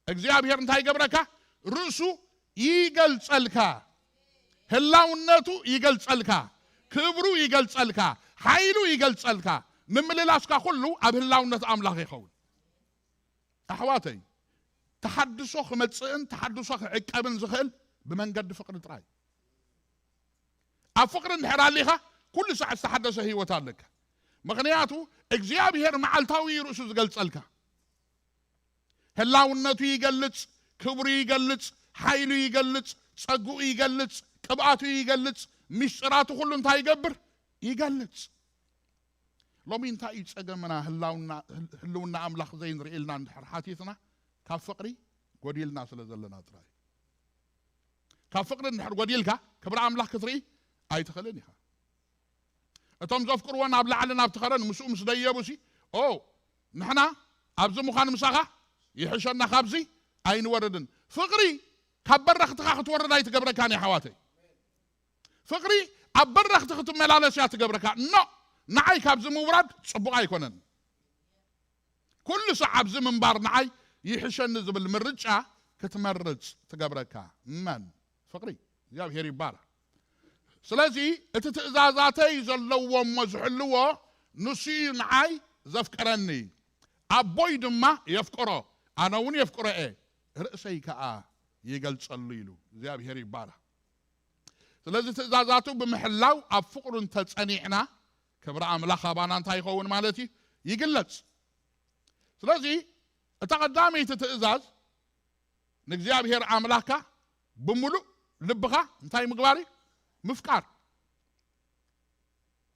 እግዚኣብሔር እንታይ ይገብረካ? ርእሱ ይገልጸልካ፣ ህላውነቱ ይገልጸልካ፣ ክብሩ ይገልጸልካ፣ ሓይሉ ይገልጸልካ። ምምልላስካ ኩሉ ኣብ ህላውነት ኣምላኽ ይኸውን። ኣሕዋተይ፣ ተሓድሶ ክመጽእን ተሓድሶ ክዕቀብን ዝኽእል ብመንገዲ ፍቕሪ ጥራይ። ኣብ ፍቕሪ እንድሕር ኣሊኻ፣ ኩሉ ሳዕ ዝተሓደሰ ህይወት ኣለካ። ምኽንያቱ እግዚኣብሔር መዓልታዊ እዩ ርእሱ ዝገልጸልካ። ህላውነቱ ይገልጽ፣ ክብሩ ይገልጽ፣ ሓይሉ ይገልጽ፣ ጸግኡ ይገልጽ፣ ቅብኣቱ ይገልጽ፣ ሚስጥራቱ ኩሉ እንታይ ይገብር? ይገልጽ። ሎሚ እንታይ እዩ ጸገምና? ህላውና-፣ ህል-፣ ህልውና ኣምላኽ ዘይንርኢ ኢልና እንድሕር ሓቲትና፣ ካብ ፍቕሪ ጎዲልና ስለ ዘለና ጥራይ። ካብ ፍቕሪ እንድሕር ጎዲልካ፣ ክብሪ ኣምላኽ ክትርኢ ኣይትኽእልን ኢኻ። እቶም ዘፍቅርዎ ናብ ላዕሊ ናብ ትኸረን ምስኡ ምስ ደየቡሲ፣ ኦ፣ ንሕና ኣብዚ ምዃን ምሳኻ ይሕሸና፣ ካብዚ ኣይንወርድን። ፍቕሪ ካብ በረኽትኻ ክትወርድ ኣይትገብረካን እያ፣ ሓዋተይ። ፍቕሪ ኣብ በረኽቲ ክትመላለስ እያ ትገብረካ። ኖ፣ ንዓይ ካብዚ ምውራድ ጽቡቕ ኣይኮነን። ኩሉ ሳዕ ኣብዚ ምንባር ንዓይ ይሕሸኒ ዝብል ምርጫ ክትመርጽ ትገብረካ። መን? ፍቕሪ። እግዚኣብሔር ይባረኽ። ስለዚ እቲ ትእዛዛተይ ዘለዎ እሞ ዝሕልዎ ንሱ እዩ ንዓይ ዘፍቅረኒ። ኣቦይ ድማ የፍቅሮ፣ ኣነ እውን የፍቅሮ እየ፣ ርእሰይ ከኣ ይገልጸሉ ኢሉ። እግዚኣብሔር ይባረኽ። ስለዚ ትእዛዛቱ ብምሕላው ኣብ ፍቕሩ እንተጸኒዕና፣ ክብሪ ኣምላኽ ኣባና እንታይ ይኸውን ማለት እዩ? ይግለጽ። ስለዚ እታ ቀዳመይቲ ትእዛዝ ንእግዚኣብሔር ኣምላኽካ ብምሉእ ልብኻ እንታይ ምግባር እዩ? ምፍቃር።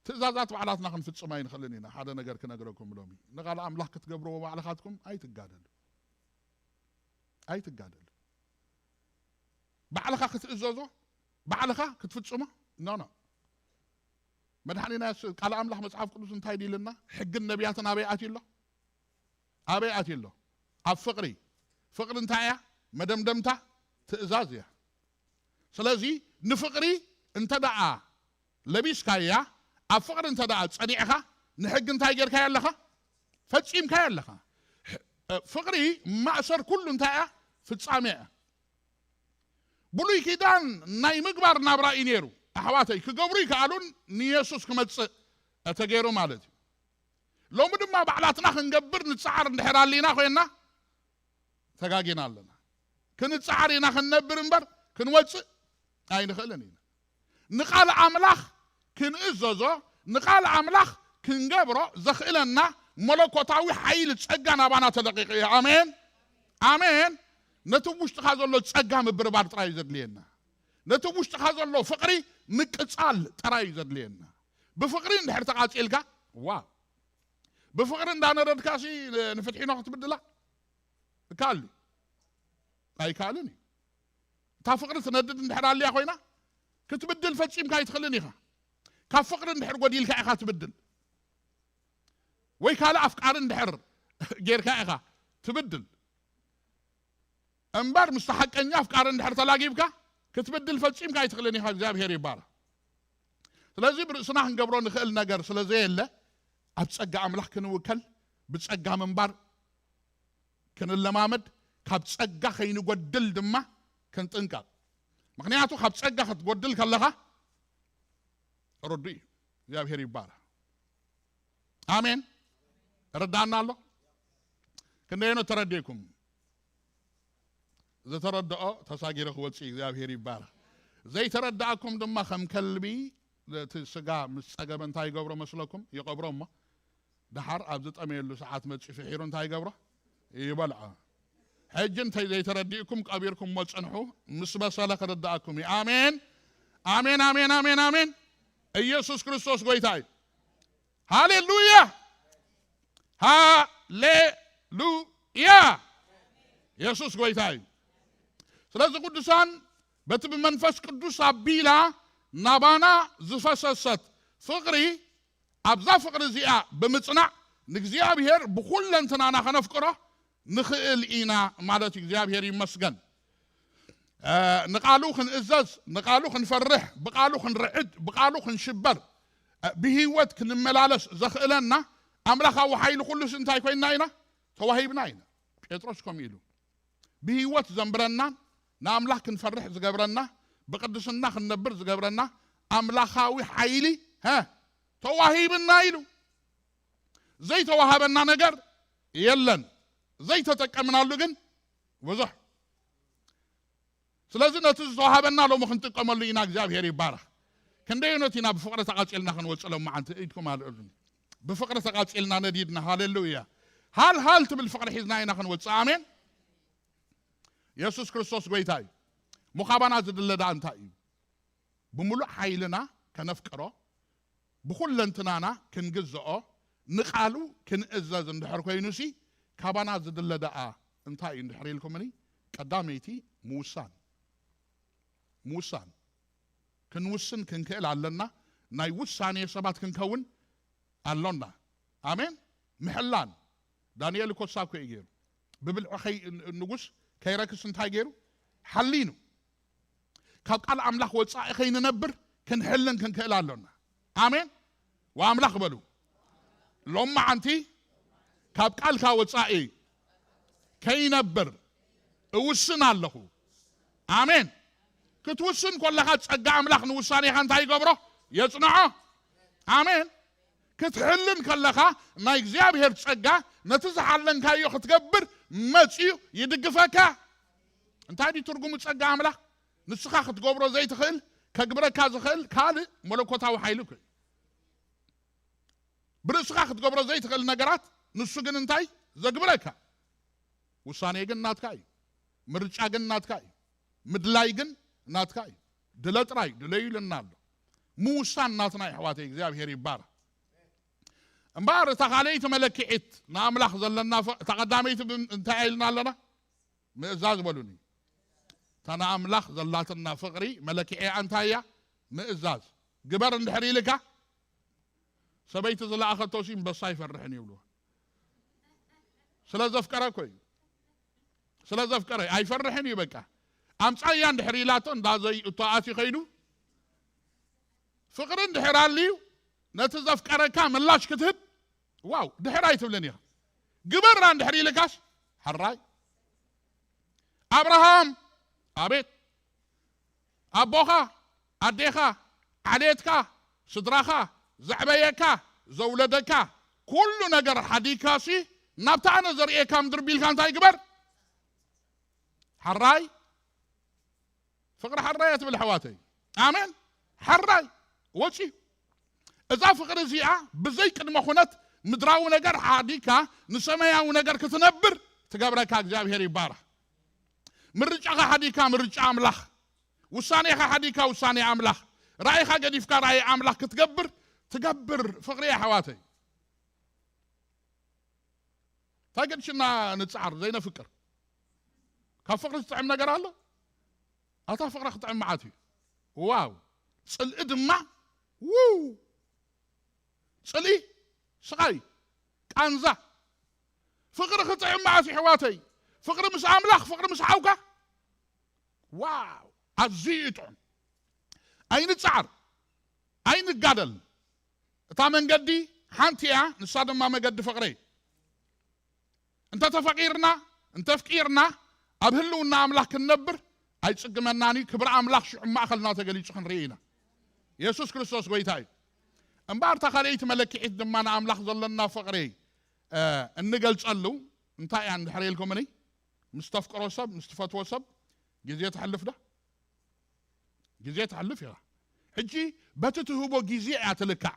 ትእዛዛት ባዕላትና ክንፍጽም ኣይንኽእልን ኢና። ሓደ ነገር ክነግረኩም ሎሚ፣ ንቓል ኣምላኽ ክትገብርዎ ባዕልኻትኩም ኣይትጋደሉ፣ ኣይትጋደሉ። ባዕልኻ ክትእዘዞ፣ ባዕልኻ ክትፍጽሞ፣ ኖ፣ ኖ። መድሓኒና የሱስ፣ ቃል ኣምላኽ መጽሓፍ ቅዱስ እንታይ ኢሉ ኢልና? ሕግን ነቢያትን ኣበይ ኣትዩ ኣሎ? ኣበይ ኣትዩ ኣሎ? ኣብ ፍቕሪ። ፍቕሪ እንታይ እያ? መደምደምታ ትእዛዝ እያ። ስለዚ ንፍቕሪ እንተ ደኣ ለቢስካያ፣ ኣብ ፍቕሪ እንተ ደኣ ጸኒዕኻ፣ ንሕጊ እንታይ ጌርካዮ ኣለኻ? ፈጺምካዮ ኣለኻ። ሕ-፣ ፍቕሪ ማእሰር ኩሉ እንታይ እያ? ፍጻሜ እያ። ብሉይ ኪዳን ናይ ምግባር ናብራ እዩ ነይሩ። ኣሕዋተይ፣ ክገብሩ ይከኣሉን ንየሱስ ክመጽእ ተገይሩ ማለት እዩ። ሎሚ ድማ ባዕላትና ክንገብር ንጽዓር እንድሕር ኣሊና ኮይንና፣ ተጋጊና ኣለና። ክንጽዓር ኢና ክንነብር እምበር ክንወጽእ ኣይንኽእልን ኢና። ንቓል ኣምላኽ ክንእዘዞ፣ ንቓል ኣምላኽ ክንገብሮ ዘኽእለና መለኮታዊ ሓይሊ ጸጋ ናባና ተለቒቑ እዩ። ኣሜን፣ ኣሜን። ነቲ ውሽጥኻ ዘሎ ጸጋ ምብርባር ጥራይ እዩ ዘድልየና። ነቲ ውሽጥኻ ዘሎ ፍቕሪ ምቅጻል ጥራይ እዩ ዘድልየና። ብፍቕሪ እንድሕር ተቓጺልካ፣ ዋ፣ ብፍቕሪ እንዳነደድካሲ ንፍትሒኖ ክትብድላ ይከኣል ድዩ? ኣይከኣልን እዩ። እታ ፍቕሪ ትነድድ እንድሕር ኣልያ ኮይና፣ ክትብድል ፈጺምካ ኣይትኽእልን ኢኻ። ካብ ፍቕሪ እንድሕር ጎዲልካ ኢኻ ትብድል። ወይ ካልእ ኣፍቃሪ እንድሕር ጌርካ ኢኻ ትብድል። እምበር ምስቲ ሓቀኛ ኣፍቃሪ እንድሕር ተላጊብካ፣ ክትብድል ፈጺምካ ኣይትኽእልን ኢኻ። እግዚኣብሔር ይባረኽ። ስለዚ ብርእስና ክንገብሮ ንኽእል ነገር ስለ ዘየለ፣ ኣብ ጸጋ ኣምላኽ ክንውከል፣ ብጸጋ ምንባር ክንለማመድ፣ ካብ ጸጋ ከይንጎድል ድማ ክንጥንቀቕ። ምኽንያቱ ካብ ጸጋ ክትጎድል ከለኻ ርዱእ እዩ። እግዚኣብሔር ይባረኽ። ኣሜን። ረዳና ኣሎ። ክንደየኖ ተረዲእኩም? ዝተረድኦ ተሳጊረ ክወጽእ እዩ። እግዚኣብሔር ይባረኽ። ዘይተረዳእኩም ድማ ከም ከልቢ እቲ ስጋ ምስ ጸገበ እንታይ ይገብሮ መስለኩም? ይቐብሮ እሞ ደሓር ኣብ ዝጠመየሉ ሰዓት መጺኡ ፍሒሩ እንታይ ይገብሮ? ይበልዖ። ሕጂ እንተ ዘይተረዲእኩም ቀቢርኩሞ ጽንሑ፣ ምስ በሰለ ክርድኣኩም እዩ። ኣሜን፣ ኣሜን፣ ኣሜን፣ ኣሜን፣ ኣሜን። ኢየሱስ ክርስቶስ ጎይታ እዩ። ሃሌሉያ፣ ሃሌሉያ። የሱስ ጎይታ እዩ። ስለዚ ቅዱሳን፣ በቲ ብመንፈስ ቅዱስ ኣቢላ ናባና ዝፈሰሰት ፍቕሪ፣ ኣብዛ ፍቕሪ እዚኣ ብምጽናዕ ንእግዚኣብሔር ብኹለንትናና ከነፍቅሮ ንኽእል ኢና ማለት እዩ። እግዚኣብሔር ይመስገን። እ፣ ንቓሉ ክንእዘዝ፣ ንቓሉ ክንፈርሕ፣ ብቓሉ ክንርዕድ፣ ብቓሉ ክንሽበር፣ እ፣ ብህይወት ክንመላለስ ዘኽእለና ኣምላኻዊ ሓይሊ ኩሉስ እንታይ ኮይንና ኢና? ተዋሂብና ኢና። ጴጥሮስ ከምኡ ኢሉ። ብህይወት ዘንብረና፣ ንኣምላኽ ክንፈርሕ ዝገብረና፣ ብቕድስና ክንነብር ዝገብረና ኣምላኻዊ ሓይሊ፣ ሀ፣ ተዋሂብና ኢሉ። ዘይተዋሃበና ነገር የለን። ዘይተጠቀምናሉ ግን ብዙሕ። ስለዚ ነቲ ዝተዋሃበና ሎሚ ክንጥቀመሉ ኢና። እግዚኣብሔር ይባረኽ። ክንደይ እውነት ኢና ብፍቕሪ ተቓጺልና ክንወጽእ ሎም መዓንቲ ኢድኩም ኣልዕሉኒ። ብፍቕሪ ተቓጺልና ነዲድና። ሃሌሉያ። ሃል ሃል ትብል ፍቕሪ ሒዝና ኢና ክንወጽእ። ኣሜን። የሱስ ክርስቶስ ጎይታ እዩ። ሙኻባና ዝድለ ደኣ እንታይ እዩ? ብምሉእ ሓይልና ከነፍቅሮ፣ ብኹለንትናና ክንግዝኦ፣ ንቓሉ ክንእዘዝ እንድሕር ኮይኑሲ፣ ካባና ዝድለ ደኣ እንታይ እዩ እንድሕር ኢልኩምኒ፣ ቀዳመይቲ ምውሳን። ምውሳን። ክንውስን ክንክእል ኣለና። ናይ ውሳኔ ሰባት ክንከውን ኣሎና። ኣሜን። ምሕላን። ዳንኤል እኮ እሳ እኮ እዩ ገይሩ። ብብልዒ ኸይ-፣ ንጉስ ከይረክስ እንታይ ገይሩ? ሓሊኑ። ካብ ቃል ኣምላኽ ወጻኢ ከይንነብር ክንሕልን ክንክእል ኣሎና። ኣሜን። ወኣምላኽ በሉ። ሎም መዓንቲ ካብ ቃልካ ወጻኢ ከይነብር እውስን ኣለኹ። ኣሜን። ክትውስን ከለኻ ጸጋ ኣምላኽ ንውሳኔኻ እንታይ ይገብሮ? የጽንዖ። ኣሜን። ክትሕልን ከለኻ ናይ እግዚኣብሔር ጸጋ ነቲ ዝሓለንካዮ ክትገብር መጺኡ ይድግፈካ። እንታይ ድዩ ትርጉሙ ጸጋ ኣምላኽ? ንስኻ ክትገብሮ ዘይትኽእል ከግብረካ ዝኽእል ካልእ መለኮታዊ ሓይሊ እኮ እዩ። ብርእስኻ ክትገብሮ ዘይትኽእል ነገራት ንሱ ግን እንታይ ዘግብረካ? ውሳኔ ግን ናትካ እዩ። ምርጫ ግን ናትካ እዩ። ምድላይ ግን ናትካ እዩ። ድለ ጥራይ ድለዩ ኢሉና ኣሎ። ምውሳን ናትና እዩ ኣሕዋተይ፣ እግዚኣብሔር ይባረኽ። እምበኣር እታ ካልኣይቲ መለክዒት ንኣምላኽ ዘለና ፍ-፣ እታ ቀዳመይቲ ብ-፣ እንታይ ኢልና ኣለና? ምእዛዝ በሉኒ። እታ ንኣምላኽ ዘላትና ፍቕሪ መለክዒኣ እንታይ እያ? ምእዛዝ። ግበር እንድሕር ኢልካ፣ ሰበይቲ ዝለኣኸቶሲ እምበሳ ኣይፈርሕን ይብልዎ። ስለ ዘፍቀረ እኮ እዩ። ስለ ዘፍቀረ ኣይፈርሕን እዩ። በቃ ኣምጻያ እንድሕር ኢላቶ እንዳ ዘይ እቶ ኣትዩ ከይዱ ፍቕሪ እንድሕር ኣልዩ ነቲ ዘፍቀረካ ምላሽ ክትህብ፣ ዋው፣ ድሕር ኣይትብልን ኢኻ። ግበራ እንድሕር ኢልካስ፣ ሕራይ። ኣብርሃም፣ ኣቤት፣ ኣቦኻ፣ ኣዴኻ፣ ዓሌትካ፣ ስድራኻ፣ ዘዕበየካ፣ ዘውለደካ፣ ኩሉ ነገር ሓዲግካሲ ናብታ ኣነ ዘርእየካ ምድሪ ቢልካ እንታይ ግበር? ሕራይ። ፍቕሪ ሓራይ እያ ትብል ኣሕዋተይ። ኣሜን። ሓራይ ወፂ። እዛ ፍቕሪ እዚኣ ብዘይ ቅድመ ኩነት ምድራዊ ነገር ሓዲካ ንሰማያዊ ነገር ክትነብር ትገብረካ። እግዚኣብሔር ይባረኽ። ምርጫኻ ሓዲካ ምርጫ ኣምላኽ፣ ውሳኔኻ ሓዲካ ውሳኔ ኣምላኽ፣ ራእይኻ ገዲፍካ ራእይ ኣምላኽ ክትገብር ትገብር ፍቕሪ እያ ኣሕዋተይ። እንታይ ገድሽና ንጽዓር ዘይነፍቅር? ካብ ፍቕሪ ዝጥዕም ነገር ኣሎ? ኣታ ፍቕሪ ክጥዕም መዓት እዩ። ዋው! ጽልኢ ድማ፣ ውው! ጽልኢ፣ ስቓይ፣ ቃንዛ። ፍቕሪ ክጥዕም መዓት እዩ ኣሕዋተይ። ፍቕሪ ምስ ኣምላኽ፣ ፍቕሪ ምስ ሓውካ። ዋው! ኣዝዩ ይጥዕም። ኣይንጽዓር፣ ኣይንጋደል። እታ መንገዲ ሓንቲ እያ፣ ንሳ ድማ መገዲ ፍቕሪ። እንተ ተፈቒርና፣ እንተ ኣፍቂርና፣ ኣብ ህልውና ኣምላኽ ክንነብር ኣይጽግመናን እዩ። ክብሪ ኣምላኽ ሽዑ ማእኸልና ተገሊጹ ክንርኢ ኢና። የሱስ ክርስቶስ ጎይታ እዩ። እምበኣር እታ ካልኣይቲ መለክዒት ድማ ንኣምላኽ ዘለና ፍቕሪ፣ እ፣ እንገልጸሉ እንታይ እያ እንድሕር ኢልኩምኒ? ምስ ተፍቅሮ ሰብ፣ ምስ ትፈትዎ ሰብ ግዜ ተሕልፍ ዶ? ግዜ ተሕልፍ ኢኻ። ሕጂ በቲ ትህቦ ግዜ እያ ትልካዕ።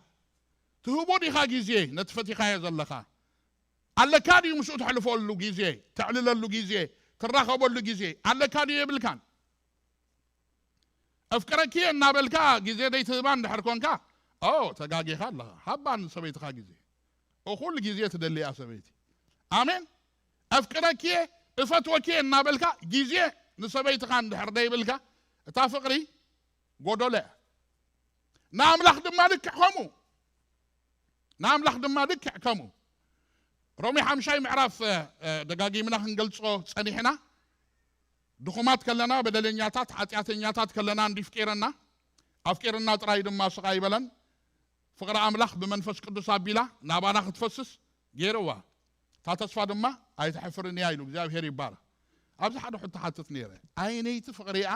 ትህቦ ዲኻ ግዜ ነቲ ፈቲኻዮ ዘለኻ? ኣለካ ድዩ ምስኡ ተሕልፈሉ ግዜ፣ ተዕልለሉ ግዜ፣ ትራኸበሉ ግዜ ኣለካ ድዩ የብልካን? ኣፍቅረኪ እናበልካ ግዜ ደይትህባ እንድሕር ኮንካ፣ ኦ፣ ተጋጊኻ ኣለኻ። ሃባ ንሰበይትኻ ግዜ። እኹል ግዜ ትደሊ እያ ሰበይቲ። ኣሜን። ኣፍቅረኪ፣ እፈትወኪ እናበልካ ግዜ ንሰበይትኻ እንድሕር ደይብልካ፣ እታ ፍቕሪ ጎዶሎ እያ። ንኣምላኽ ድማ ልክዕ ከምኡ። ንኣምላኽ ድማ ልክዕ ከምኡ። ሮሜ ሓምሻይ ምዕራፍ፣ እ፣ እ፣ ደጋጊምና ክንገልጾ ጸኒሕና። ድኹማት ከለና፣ በደለኛታት፣ ሓጢኣተኛታት ከለና እንዲፍቂረና፣ ኣፍቂርና ጥራይ ድማ ስቕ ኣይበለን። ፍቕሪ ኣምላኽ ብመንፈስ ቅዱስ ኣቢላ ናባና ክትፈስስ ገይርዋ። እታ ተስፋ ድማ ኣይትሕፍርን እያ ኢሉ እግዚኣብሔር ይባረኽ። ኣብዚ ሓደ ሕቶ ሓትት ነይረ። ኣየነይቲ ፍቕሪ እያ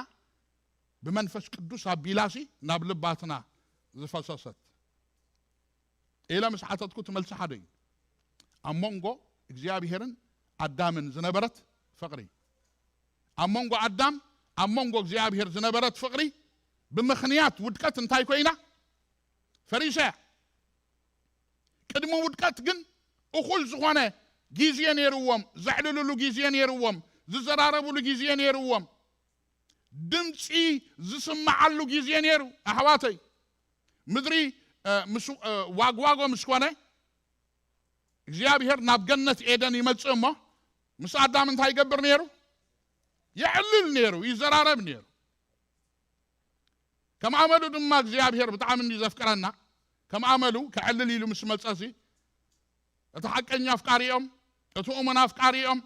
ብመንፈስ ቅዱስ ኣቢላሲ ናብ ልባትና ዝፈሰሰት? ኢለ ምስ ሓተትኩ እቲ መልሲ ሓደ እዩ። ኣብ መንጎ እግዚኣብሔርን ኣዳምን ዝነበረት ፍቕሪ። ኣብ መንጎ ኣዳም፣ ኣብ መንጎ እግዚኣብሔር ዝነበረት ፍቕሪ ብምኽንያት ውድቀት እንታይ ኮይና? ፈሪሳ እያ። ቅድሚ ውድቀት ግን እኹል ዝኾነ ግዜ ነይርዎም፣ ዘዕልልሉ ግዜ ነይርዎም፣ ዝዘራረብሉ ግዜ ነይርዎም፣ ድምፂ ዝስምዓሉ ግዜ ነይሩ። ኣሕዋተይ፣ ምድሪ፣ እ፣ ምስ፣ እ፣ ዋግዋጎ ምስ ኮነ እግዚኣብሔር ናብ ገነት ኤደን ይመጽእ እሞ ምስ ኣዳም እንታይ ይገብር ነይሩ? የዕልል ነይሩ፣ ይዘራረብ ነይሩ። ከም ኣመሉ ድማ እግዚኣብሔር ብጣዕሚ እንዲ ዘፍቅረና፣ ከም ኣመሉ ከዕልል ኢሉ ምስ መጸሲ፣ እቲ ሓቀኛ ኣፍቃሪኦም፣ እቲ እሙን ኣፍቃሪኦም፣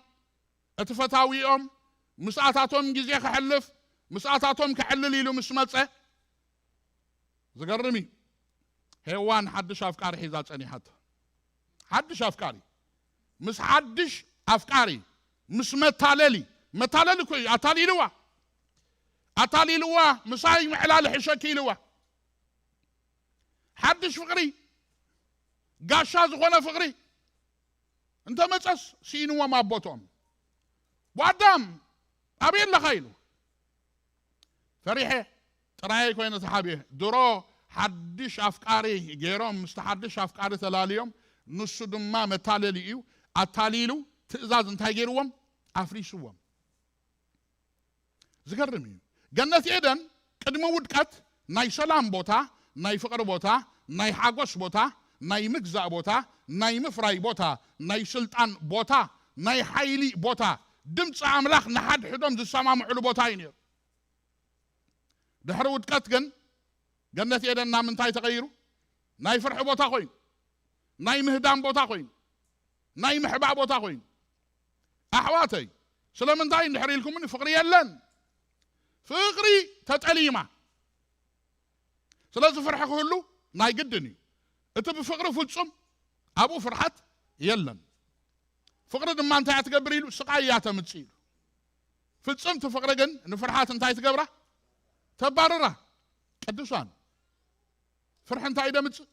እቲ ፈታዊኦም፣ ምስኣታቶም ግዜ ከሕልፍ፣ ምስኣታቶም ከዕልል ኢሉ ምስ መጸ፣ ዝገርም እዩ። ሄዋን ሓድሽ ኣፍቃሪ ሒዛ ጸኒሓቶ። ሓድሽ ኣፍቃሪ። ምስ ሓድሽ ኣፍቃሪ፣ ምስ መታለሊ። መታለሊ እኮ እዩ። ኣታሊልዋ። ኣታሊልዋ፣ ምሳይ ምዕላል ሕሸኪ ኢልዋ። ሓድሽ ፍቕሪ፣ ጋሻ ዝኾነ ፍቕሪ። እንተ መጸስ ስኢንዎም ኣቦቶም። "ጓዳም፣ ኣበይ ኣለኻ?" ኢሉ። "ፈሪሐ ጥራይ ኮይነ ተሓቢኤ። ድሮ ሓድሽ ኣፍቃሪ ገይሮም፣ ምስቲ ሓድሽ ኣፍቃሪ ተላልዮም፣ ንሱ ድማ መታለሊ እዩ፣ ኣታሊሉ ትእዛዝ እንታይ ገይርዎም? ኣፍሪስዎም።" ዝገርም እዩ። ገነት ኤደን ቅድሚ ውድቀት ናይ ሰላም ቦታ፣ ናይ ፍቕሪ ቦታ፣ ናይ ሓጎስ ቦታ፣ ናይ ምግዛእ ቦታ፣ ናይ ምፍራይ ቦታ፣ ናይ ስልጣን ቦታ፣ ናይ ሓይሊ ቦታ፣ ድምፂ ኣምላኽ ንሓድሕዶም ዝሰማምዕሉ ቦታ እዩ ነይሩ። ድሕሪ ውድቀት ግን ገነት ኤደን ናብ ምንታይ ተቐይሩ? ናይ ፍርሒ ቦታ ኮይኑ፣ ናይ ምህዳም ቦታ ኮይኑ፣ ናይ ምሕባእ ቦታ ኮይኑ። ኣሕዋተይ፣ ስለምንታይ እንድሕር ኢልኩምኒ፣ ፍቕሪ የለን። ፍቕሪ ተጠሊማ። ስለዚ ፍርሒ ክህሉ ናይ ግድን እዩ። እቲ ብፍቕሪ ፍጹም፣ ኣብኡ ፍርሓት የለን። ፍቕሪ ድማ እንታይ እያ ትገብር ኢሉ? ስቓይ እያ ተምጽእ ኢሉ። ፍጽምቲ ፍቕሪ ግን ንፍርሓት እንታይ ትገብራ? ተባርራ። ቅዱሳን፣ ፍርሒ እንታይ ደምጽእ?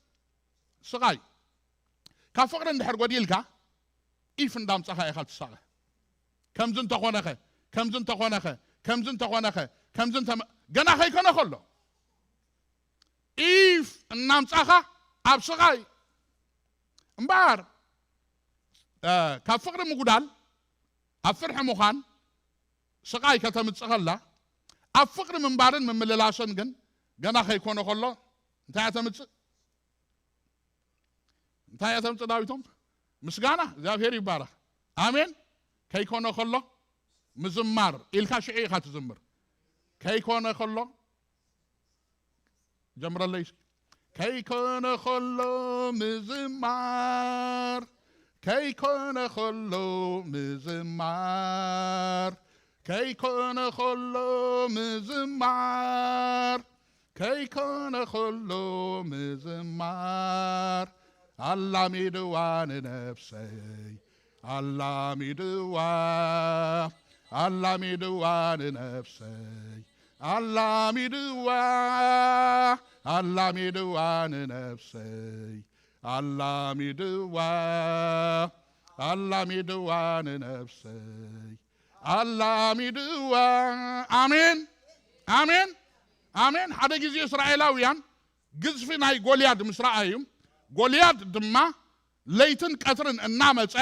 ስቓይ። ካብ ፍቕሪ እንድሕር ጎዲልካ፣ ኢፍ እንዳምጻኻ ኢኻ ትሳቐ። ከምዚ እንተኾነኸ፣ ከምዚ እንተኾነኸ፣ ከምዚ እንተኾነኸ፣ ከምዚ እንተ-፣ ገና ከይኮነ ከሎ፣ ኢፍ እናምጻኻ ኣብ ስቓይ። እምበኣር፣ እ፣ ካብ ፍቕሪ ምጉዳል፣ ኣብ ፍርሒ ምዃን፣ ስቓይ ከተምጽእ ከላ፣ ኣብ ፍቕሪ ምንባርን ምምልላስን ግን ገና ከይኮነ ከሎ እንታይ እያ ተምጽእ? እንታይ እያ ተምጽእ ዳዊቶም? ምስጋና፣ እግዚኣብሔር ይባረኽ። ኣሜን። ከይኮነ ከሎ ምዝማር ኢልካ ሽዑ ኢኻ ትዝምር። ከይኮነ ከሎ ጀምረለይ እስኪ። ከይኮነ ከሎ ምዝማር፣ ከይኮነ ከሎ ምዝማር፣ ከይኮነ ከሎ ምዝማር፣ ከይኮነ ከሎ ምዝማር፣ ኣላሚድዋ ንነፍሰይ፣ ኣላሚድዋ፣ ኣላሚድዋ ንነፍሰይ፣ ኣላሚድዋ፣ ኣላሚድዋ ንነፍሰይ፣ ኣላሚድዋ፣ ኣላሚድዋ ንነፍሰይ፣ ኣላሚድዋ። ኣሜን፣ ኣሜን፣ ኣሜን። ሓደ ግዜ እስራኤላውያን ግዝፊ ናይ ጎልያድ ምስ ረኣዩ፣ ጎልያድ ድማ ለይትን ቀትርን እናመጸ፣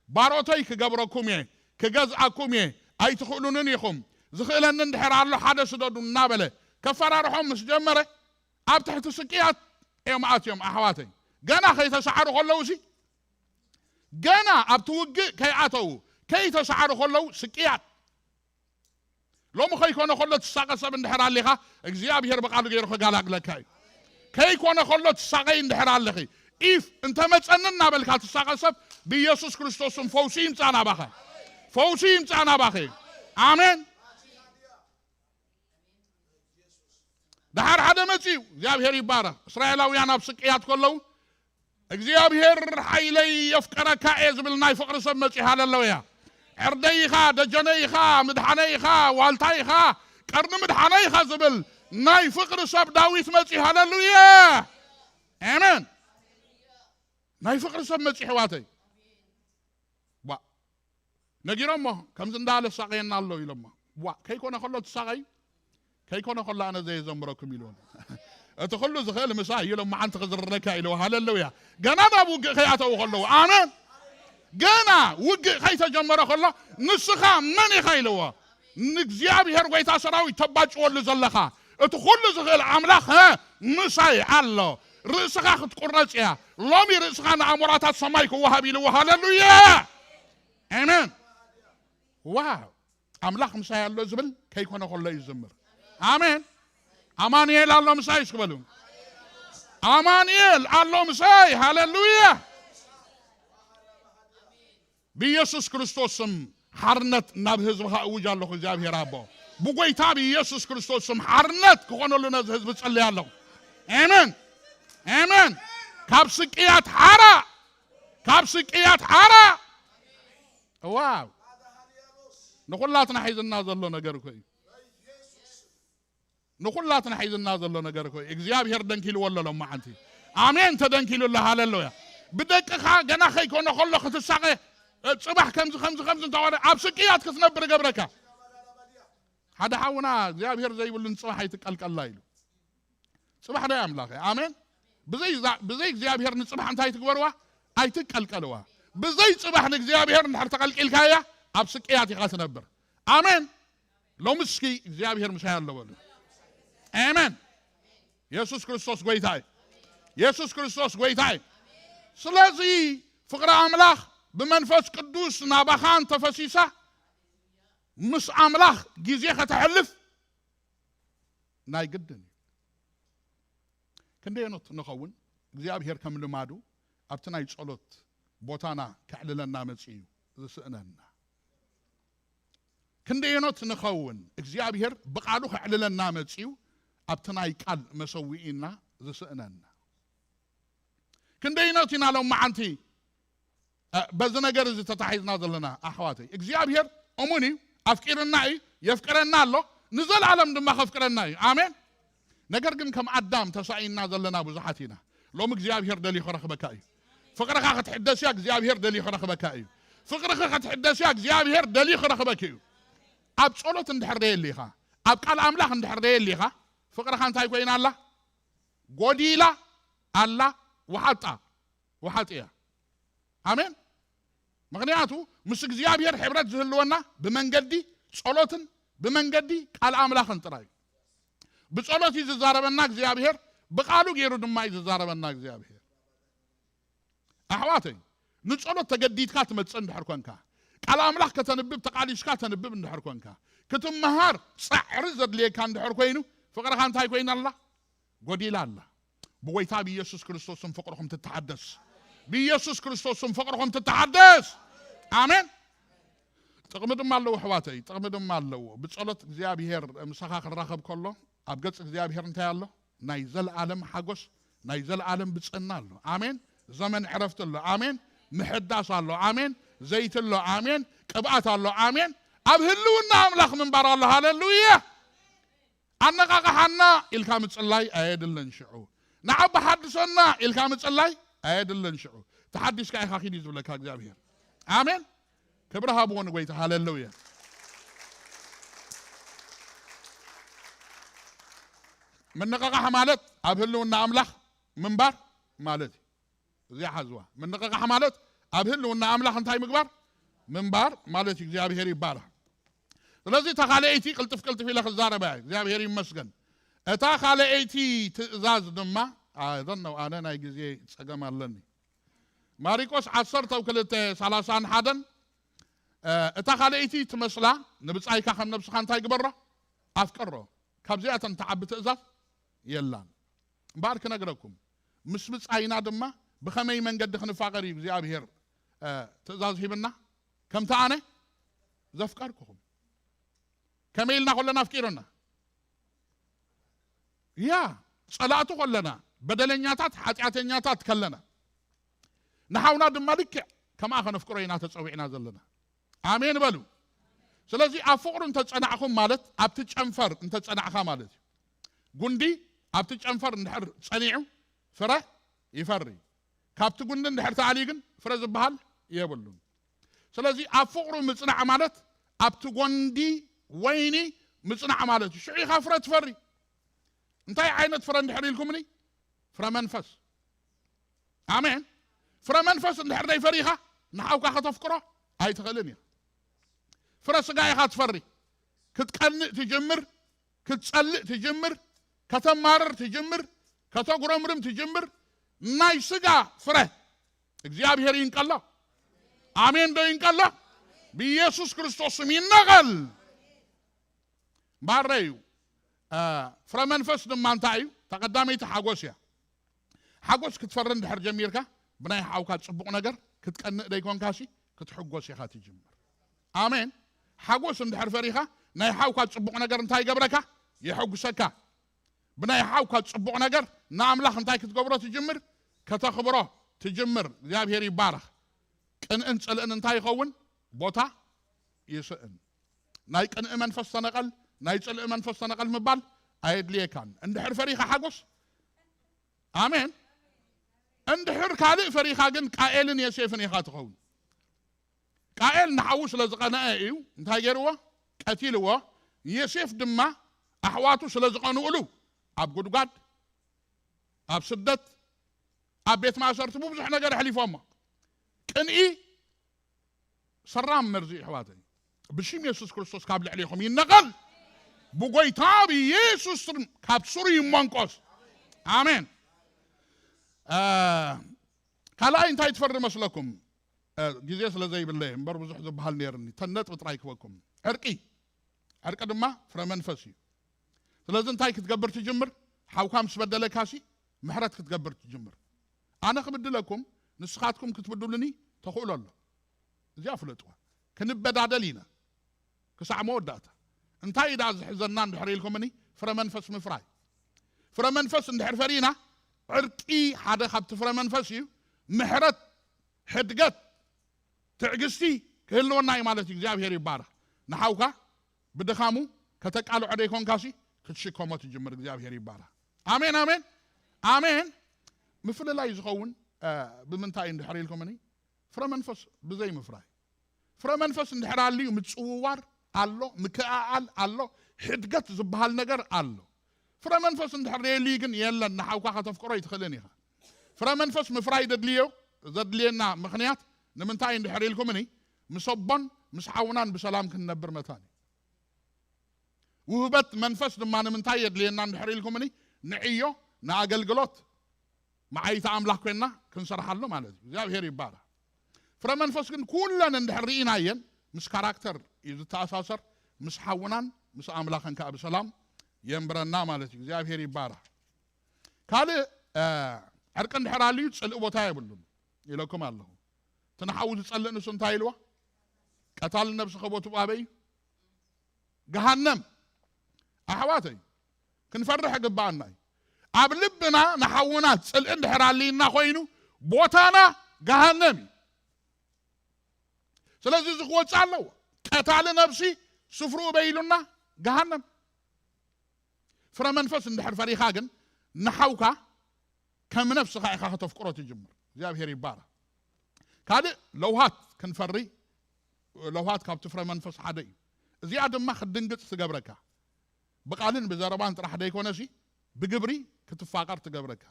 "ባሮተይ ክገብረኩም እየ፣ ክገዝኣኩም እየ፣ ኣይትኽእሉንን ኢኹም፣ ዝኽእለኒ እንድሕር ኣሎ ሓደ ስደዱ" እናበለ ከፈራርሖም ምስ ጀመረ፣ ኣብ ትሕቲ ስቅያት እዮም ኣትዮም። ኣሕዋተይ፣ ገና ከይተሰዓሩ ከለውሲ፣ ገና ኣብቲ ውግእ ከይኣተዉ፣ ከይተሰዓሩ ከለዉ ስቅያት። ሎሚ ከይኮነ ከሎ ትሳቐ ሰብ እንድሕር ኣሊኻ፣ እግዚኣብሔር ብቓሉ ገይሩ ከጋላግለካ እዩ። ከይኮነ ከሎ ትሳቐይ እንድሕር ኣለኺ፣ ኢፍ እንተመጸኒ እናበልካ ትሳቐ ሰብ፣ ብኢየሱስ ክርስቶስም ፈውሲ ይምጻእ ናባኸ። ፈውሲ ይምጻእ ናባኸ። ኣሜን። ደሓር ሓደ መጺኡ፣ እግዚኣብሔር ይባረኽ። እስራኤላውያን ኣብ ስቅያት ከለዉ እግዚኣብሔር ሓይለይ የፍቀረካ እየ ዝብል ናይ ፍቕሪ ሰብ መጺኡ። ሃለሉያ። ዕርደይ ኢኻ፣ ደጀነይ ኢኻ፣ ምድሓነይ ኢኻ፣ ዋልታይ ኢኻ፣ ቀርኒ ምድሓነይ ኢኻ ዝብል ናይ ፍቕሪ ሰብ ዳዊት መጺኡ። ሃለሉያ። ኣሜን። ናይ ፍቕሪ ሰብ መጺኡ፣ ኣሕዋተይ። ዋ። ነጊሮሞ፣ ከምዚ እንዳለ ሳቐየና ኣሎ ኢሎሞ። ዋ፣ ከይኮነ ከሎ ትሳቐዩ፣ ከይኮነ ከሎ ኣነ ዘየዘምረኩም ኢልዎም። እቲ ኩሉ ዝኽእል ምሳይ እዩ ኢሎም መዓንቲ ክዝርረካ ኢልዎ። ሃለሉያ። ገና ናብ ውግእ ከይኣተዉ ከለዉ። ኣሜን። ገና ውግእ ከይተጀመረ ከሎ ንስኻ መን ኢኻ ኢልዎ። ንእግዚኣብሔር ጎይታ ሰራዊት ተባጭወሉ ዘለኻ እቲ ኩሉ ዝኽእል ኣምላኽ፣ እ፣ ምሳይ ኣሎ። ርእስኻ ክትቁረጽ እያ። ሎሚ ርእስኻ ንኣሞራታት ሰማይ ክወሃብ ኢልዎ። ሃለሉያ። ኣሜን። ዋው። ኣምላኽ ምሳይ ኣሎ ዝብል ከይኮነ ከሎ እዩ ዝዝምር። ኣሜን። ኣማኑኤል ኣሎ ምሳይ እስኪ በሉ። ኣማኑኤል ኣሎ ምሳይ። ሃለሉያ። ብኢየሱስ ክርስቶስ ስም ሓርነት ናብ ህዝብኻ እውጅ ኣለኹ። እግዚኣብሔር ኣቦ፣ ብጎይታ ብኢየሱስ ክርስቶስ ስም ሓርነት ክኾነሉ ነዚ ህዝቢ ጸልይ ኣለኹ። ኣሜን። ኣሜን። ካብ ስቅያት ሓራ፣ ካብ ስቅያት ሓራ። ዋው። ንኹላትና ሒዝና ዘሎ ነገር እኮ እዩ። ንኹላትና ሒዝና ዘሎ ነገር እኮ እዩ። እግዚኣብሔር ደንኪልዎ ኣሎ ሎማዓንቲ። ኣሜን። ተደንኪሉ ኣሎ። ሃለሉያ። ብደቅኻ ገና ከይኮነ ከሎ ክትሳቐ፣ እ፣ ጽባሕ ከምዚ፣ ከምዚ፣ ከምዚ እንተኾነ ኣብ ስቅያት ክትነብር ገብረካ። ሓደ ሓውና እግዚኣብሔር ዘይብሉ ንጽባሕ ኣይትቀልቀላ ኢሉ። ጽባሕ ናይ ኣምላኽ እያ። ኣሜን። ብዘይ ዛ-፣ ብዘይ እግዚኣብሔር ንጽባሕ እንታይ ትግበርዋ? ኣይትቀልቀልዋ። ብዘይ ጽባሕ ንእግዚኣብሔር እንድሕር ተቐልቂልካያ ኣብ ስቅያት ኢኻ ትነብር። ኣሜን። ሎሚ እስኪ እግዚኣብሔር ምሳይ ኣሎ በሉ። ኣሜን። የሱስ ክርስቶስ ጎይታ እዩ። የሱስ ክርስቶስ ጎይታ እዩ። ስለዚ ፍቕሪ ኣምላኽ ብመንፈስ ቅዱስ ናባኻ እንተፈሲሳ ምስ ኣምላኽ ግዜ ከተሕልፍ ናይ ግድን እዩ። ክንደየኖት ንኸውን እግዚኣብሔር ከም ልማዱ ኣብቲ ናይ ጸሎት ቦታና ከዕልለና መጺኡ እዩ ዝስእነና። ክንደየኖት ንኸውን እግዚኣብሔር ብቓሉ ከዕልለና መጺኡ ኣብቲ ናይ ቃል መሰዊኢና ዝስእነና። ክንደይኖት ኢና ሎማዓንቲ፣ እ፣ በዚ ነገር እዚ ተታሒዝና ዘለና ኣሕዋተይ። እግዚኣብሔር እሙን እዩ፣ ኣፍቂርና እዩ፣ የፍቅረና ኣሎ፣ ንዘለኣለም ድማ ከፍቅረና እዩ። ኣሜን። ነገር ግን ከም ኣዳም ተሳኢንና ዘለና ብዙሓት ኢና። ሎሚ እግዚኣብሔር ደልዩ ክረኽበካ እዩ። ፍቕርኻ ክትሕደስያ እግዚኣብሔር ደልዩ ክረኽበካ እዩ። ፍቕርኺ ክትሕደስያ እግዚኣብሔር ደልዩ ክረኽበኪ እዩ። ኣብ ጸሎት እንድሕር ደየሊኻ፣ ኣብ ቃል ኣምላኽ እንድሕር ደየሊኻ፣ ፍቕርኻ እንታይ ኮይና ኣላ? ጎዲላ ኣላ፣ ወሓጣ፣ ወሓጢ እያ። ኣሜን። ምኽንያቱ ምስ እግዚኣብሔር ሕብረት ዝህልወና ብመንገዲ ጸሎትን ብመንገዲ ቃል ኣምላኽን ጥራይ እዩ። ብጸሎት እዩ ዝዛረበና እግዚኣብሔር፣ ብቃሉ ገይሩ ድማ እዩ ዝዛረበና እግዚኣብሔር። ኣሕዋተይ፣ ንጸሎት ተገዲድካ ትመጽእ እንድሕር ኮንካ፣ ቃል ኣምላኽ ከተንብብ ተቓሊስካ ተንብብ እንድሕር ኮንካ፣ ክትመሃር ጻዕሪ ዘድልየካ እንድሕር ኮይኑ፣ ፍቕርኻ እንታይ ኮይና ኣላ? ጎዲላ ኣላ። ብጎይታ ብኢየሱስ ክርስቶስ ስም ፍቕርኹም ትተሓደስ። ብኢየሱስ ክርስቶስ ስም ፍቕርኹም ትተሓደስ። ኣሜን። ጥቕሚ ድማ ኣለዎ ኣሕዋተይ፣ ጥቕሚ ድማ ኣለዎ። ብጸሎት እግዚኣብሔር ምሳኻ ክራኸብ ከሎ ኣብ ገጽ እግዚኣብሔር እንታይ ኣሎ? ናይ ዘለኣለም ሓጎስ፣ ናይ ዘለኣለም ብጽዕና ኣሎ። ኣሜን። ዘመን ዕረፍቲ ኣሎ። ኣሜን። ምሕዳስ ኣሎ። ኣሜን። ዘይቲ ኣሎ። ኣሜን። ቅብኣት ኣሎ። ኣሜን። ኣብ ህልውና ኣምላኽ ምንባር ኣሎ። ሃሌሉያ። ኣነቓቕሓና ኢልካ ምጽላይ ኣየድልን ሽዑ። ንዓባ ሓድሰና ኢልካ ምጽላይ ኣየድልን ሽዑ። ተሓዲስካ ኢኻ ኪድ እዩ ዝብለካ እግዚኣብሔር። ኣሜን። ክብሪ ሃብዎ ንጎይታ። ሃሌሉያ። ምንቕቓሕ ማለት ኣብ ህልውና ኣምላኽ ምንባር ማለት እዩ። እዚኣ ሓዝዋ። ምንቕቓሕ ማለት ኣብ ህልውና ኣምላኽ እንታይ ምግባር? ምንባር ማለት እዩ። እግዚኣብሔር ይባረኽ። ስለዚ እታ ካልኣይቲ ቅልጥፍ ቅልጥፍ ኢለ ክዛረባ እየ። እግዚኣብሔር ይመስገን። እታ ካልኣይቲ ትእዛዝ ድማ፣ I don't know፣ ኣነ ናይ ግዜ ጸገም ኣለኒ። ማሪቆስ ዓሰርተ ክልተ ሰላሳን ሓደን፣ እ፣ እታ ካልኣይቲ ትመስላ፣ ንብጻይካ ከም ነብስኻ እንታይ ግበሮ? ኣፍቅሮ። ካብዚኣተን ትዓቢ ትእዛዝ የላን። እምበኣር ክነግረኩም፣ ምስ ብጻይና ድማ ብኸመይ መንገዲ ክንፋቐር እዩ እግዚኣብሔር፣ እ፣ ትእዛዝ ሂብና? ከምቲ ኣነ ዘፍቀርኩኹም። ከመይ ኢልና ከለና ኣፍቂሩና? ያ ጸላእቱ ከለና፣ በደለኛታት ሓጢኣተኛታት ከለና፣ ንሓውና ድማ ልክዕ ከምኣ ከነፍቅሮ ኢና ተጸዊዕና ዘለና። ኣሜን በሉ። ስለዚ ኣብ ፍቕሩ እንተጸናዕኹም ማለት ኣብቲ ጨንፈር እንተጸናዕኻ ማለት እዩ። ጉንዲ ኣብቲ ጨንፈር እንድሕር ጸኒዑ ፍረ ይፈሪ። ካብቲ ጉንዲ እንድሕር ተኣልዩ ግን ፍረ ዝበሃል የብሉን። ስለዚ ኣብ ፍቕሩ ምጽናዕ ማለት ኣብቲ ጎንዲ ወይኒ ምጽናዕ ማለት እዩ። ሽዑ ኢኻ ፍረ ትፈሪ። እንታይ ዓይነት ፍረ እንድሕር ኢልኩምኒ? ፍረ መንፈስ። ኣሜን። ፍረ መንፈስ እንድሕር ዘይፈሪኻ ንሓውካ ከተፍቅሮ ኣይትኽእልን ኢኻ። ፍረ ስጋ ኢኻ ትፈሪ። ክትቀንእ ትጅምር፣ ክትጸልእ ትጅምር፣ ከተማርር ትጅምር፣ ከተጉረምርም ትጅምር። ናይ ስጋ ፍረ እግዚኣብሔር ይንቀሎ። ኣሜን ዶ ይንቀሎ? ብኢየሱስ ክርስቶስ ስም ይነቐል። ባረ እዩ። እ፣ ፍረ መንፈስ ድማ እንታይ እዩ? ተቐዳመይቲ ሓጎስ እያ። ሓጎስ ክትፈሪ እንድሕር ጀሚርካ፣ ብናይ ሓውካ ጽቡቕ ነገር ክትቀንእ ደይኮንካሲ ክትሕጎስ ኢኻ ትጅምር። ኣሜን። ሓጎስ እንድሕር ፈሪኻ፣ ናይ ሓውካ ጽቡቕ ነገር እንታይ ይገብረካ? የሐጉሰካ። ብናይ ሓውካ ጽቡቕ ነገር ንኣምላኽ እንታይ ክትገብሮ ትጅምር? ከተኽብሮ ትጅምር። እግዚኣብሔር ይባረኽ። ቅንእን ጽልእን እንታይ ይኸውን? ቦታ ይስእን። ናይ ቅንኢ መንፈስ ተነቐል፣ ናይ ጽልኢ መንፈስ ተነቐል ምባል ኣየድልየካን። እንድሕር ፈሪኻ ሓጎስ፣ ኣሜን። እንድሕር ካልእ ፈሪኻ ግን ቃኤልን ዮሴፍን ኢኻ ትኸውን። ቃኤል ንሓዉ ስለ ዝቐነአ እዩ እንታይ ገይርዎ? ቀቲልዎ። ዮሴፍ ድማ ኣሕዋቱ ስለ ዝቐንኡሉ ኣብ ጉድጓድ፣ ኣብ ስደት፣ ኣብ ቤት ማእሰርቲ ብብዙሕ ነገር ኣሕሊፎሞ። ቅንኢ ሰራም መርዚ እዩ፣ ኣሕዋተይ። ብሽም የሱስ ክርስቶስ ካብ ልዕሌኹም ይነቐል። ብጎይታ ብኢየሱስ ስም ካብ ስሩ ይመንቆስ። ኣሜን። እ፣ ካልኣይ እንታይ ትፈሪ መስለኩም? እ፣ ግዜ ስለ ዘይብለይ እምበር ብዙሕ ዝበሃል ነይርኒ። ተን ነጥቢ ጥራይ ክበኩም። ዕርቂ። ዕርቂ ድማ ፍረ መንፈስ እዩ። ስለዚ እንታይ ክትገብር ትጅምር? ሓውካ ምስ በደለካሲ ምሕረት ክትገብር ትጅምር። ኣነ ክብድለኩም፣ ንስኻትኩም ክትብድሉኒ ተኽእሎ ኣሎ። እዚኣ ፍለጥዋ። ክንበዳደል ኢና ክሳዕ መወዳእታ። እንታይ እዩ ደኣ ዝሕዘና እንድሕር ኢልኩምኒ? ፍረ መንፈስ ምፍራይ። ፍረ መንፈስ እንድሕር ፈሪና፣ ዕርቂ ሓደ ካብቲ ፍረ መንፈስ እዩ። ምሕረት፣ ሕድገት፣ ትዕግስቲ ክህልወና እዩ ማለት እዩ። እግዚኣብሔር ይባረኽ። ንሓውካ ብድኻሙ ከተቃልዖ ደይኮንካሲ ክትሽከሞ ትጅምር። እግዚኣብሔር ይባረኽ። ኣሜን፣ ኣሜን፣ ኣሜን። ምፍልላይ ዝኸውን፣ እ፣ ብምንታይ እንድሕር ኢልኩምኒ? ፍረ መንፈስ ብዘይ ምፍራይ። ፍረ መንፈስ እንድሕር ኣልዩ ምጽውዋር ኣሎ፣ ምክእኣል ኣሎ፣ ሕድገት ዝበሃል ነገር ኣሎ። ፍረ መንፈስ እንድሕር የልዩ ግን የለን፣ ንሓውካ ከተፍቅሮ ኣይትኽእልን ኢኻ። ፍረ መንፈስ ምፍራይ ዘድልዮ፣ ዘድልየና ምኽንያት ንምንታይ እንድሕር ኢልኩምኒ? ምስ ኣቦን ምስ ሓውናን ብሰላም ክንነብር መታን እዩ። ውህበት መንፈስ ድማ ንምንታይ የድልየና እንድሕር ኢልኩምኒ? ንዕዮ፣ ንኣገልግሎት፣ መዓይቲ ኣምላኽ ኮይንና ክንሰርሓሉ ማለት እዩ። እግዚኣብሔር ይባረኽ። ፍረ መንፈስ ግን ኩለን እንድሕር ርኢናየን ምስ ካራክተር እዩ ዝተኣሳሰር፣ ምስ ሓውናን ምስ ኣምላኽን ከኣ ብሰላም የንብረና ማለት እዩ። እግዚኣብሔር ይባረኽ። ካልእ፣ እ፣ ዕርቂ እንድሕር ኣልዩ ጽልኢ ቦታ የብሉን ኢለኩም ኣለኹ። እቲ ንሓዉ ዝጸልእ ንሱ እንታይ ኢልዋ? ቀታሊ ነብሲ ከቦቱ ኣበይ እዩ? ገሃነም። ኣሕዋተይ፣ ክንፈርሕ ይግብኣና እዩ። ኣብ ልብና ንሓውና ጽልኢ እንድሕር ኣልይና ኮይኑ፣ ቦታና ገሃነም እዩ። ስለዚ እዚ ክወጽእ ኣለዎ። ቀታሊ ነብሲ ስፍርኡ በይ ኢሉና፣ ገሃነም። ፍረ መንፈስ እንድሕር ፈሪኻ ግን፣ ንሓውካ ከም ነፍስኻ ኢኻ ከተፍቅሮ ትጅምር። እግዚኣብሔር ይባረኽ። ካልእ ለውሃት ክንፈሪ፣ ለውሃት ካብቲ ፍረ መንፈስ ሓደ እዩ። እዚኣ ድማ ክትድንግጽ ትገብረካ። ብቓልን ብዘረባን ጥራሕ ደይኮነሲ፣ ብግብሪ ክትፋቐር ትገብረካ።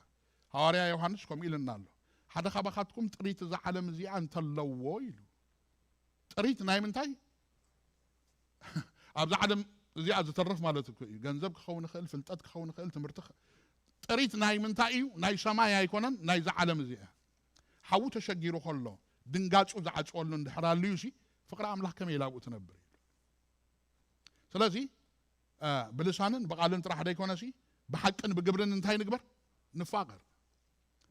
ሃዋርያ ዮሃንስ ከምኡ ኢሉና ኣሎ። ሓደ ካባኻትኩም ጥሪት እዛ ዓለም እዚኣ እንተለዎ ኢሉ። ጥሪት ናይ ምንታይ? ኣብዛ ዓለም እዚኣ ዝተርፍ ማለት እኮ እዩ። ገንዘብ ክኸውን ይኽእል፣ ፍልጠት ክኸውን ይኽእል፣ ትምህርቲ ክ-፣ ጥሪት ናይ ምንታይ እዩ? ናይ ሰማይ ኣይኮነን፣ ናይዛ ዓለም እዚኣ። ሓዉ ተሸጊሩ ከሎ ድንጋጹ ዝዓጽወሉ እንድሕር ኣልዩሲ፣ ፍቕሪ ኣምላኽ ከመይ ኢላ ኣብኡ ትነብር እዩ? ስለዚ፣ እ፣ ብልሳንን ብቓልን ጥራሕ ደይኮነሲ፣ ብሓቅን ብግብርን እንታይ ንግበር? ንፋቐር።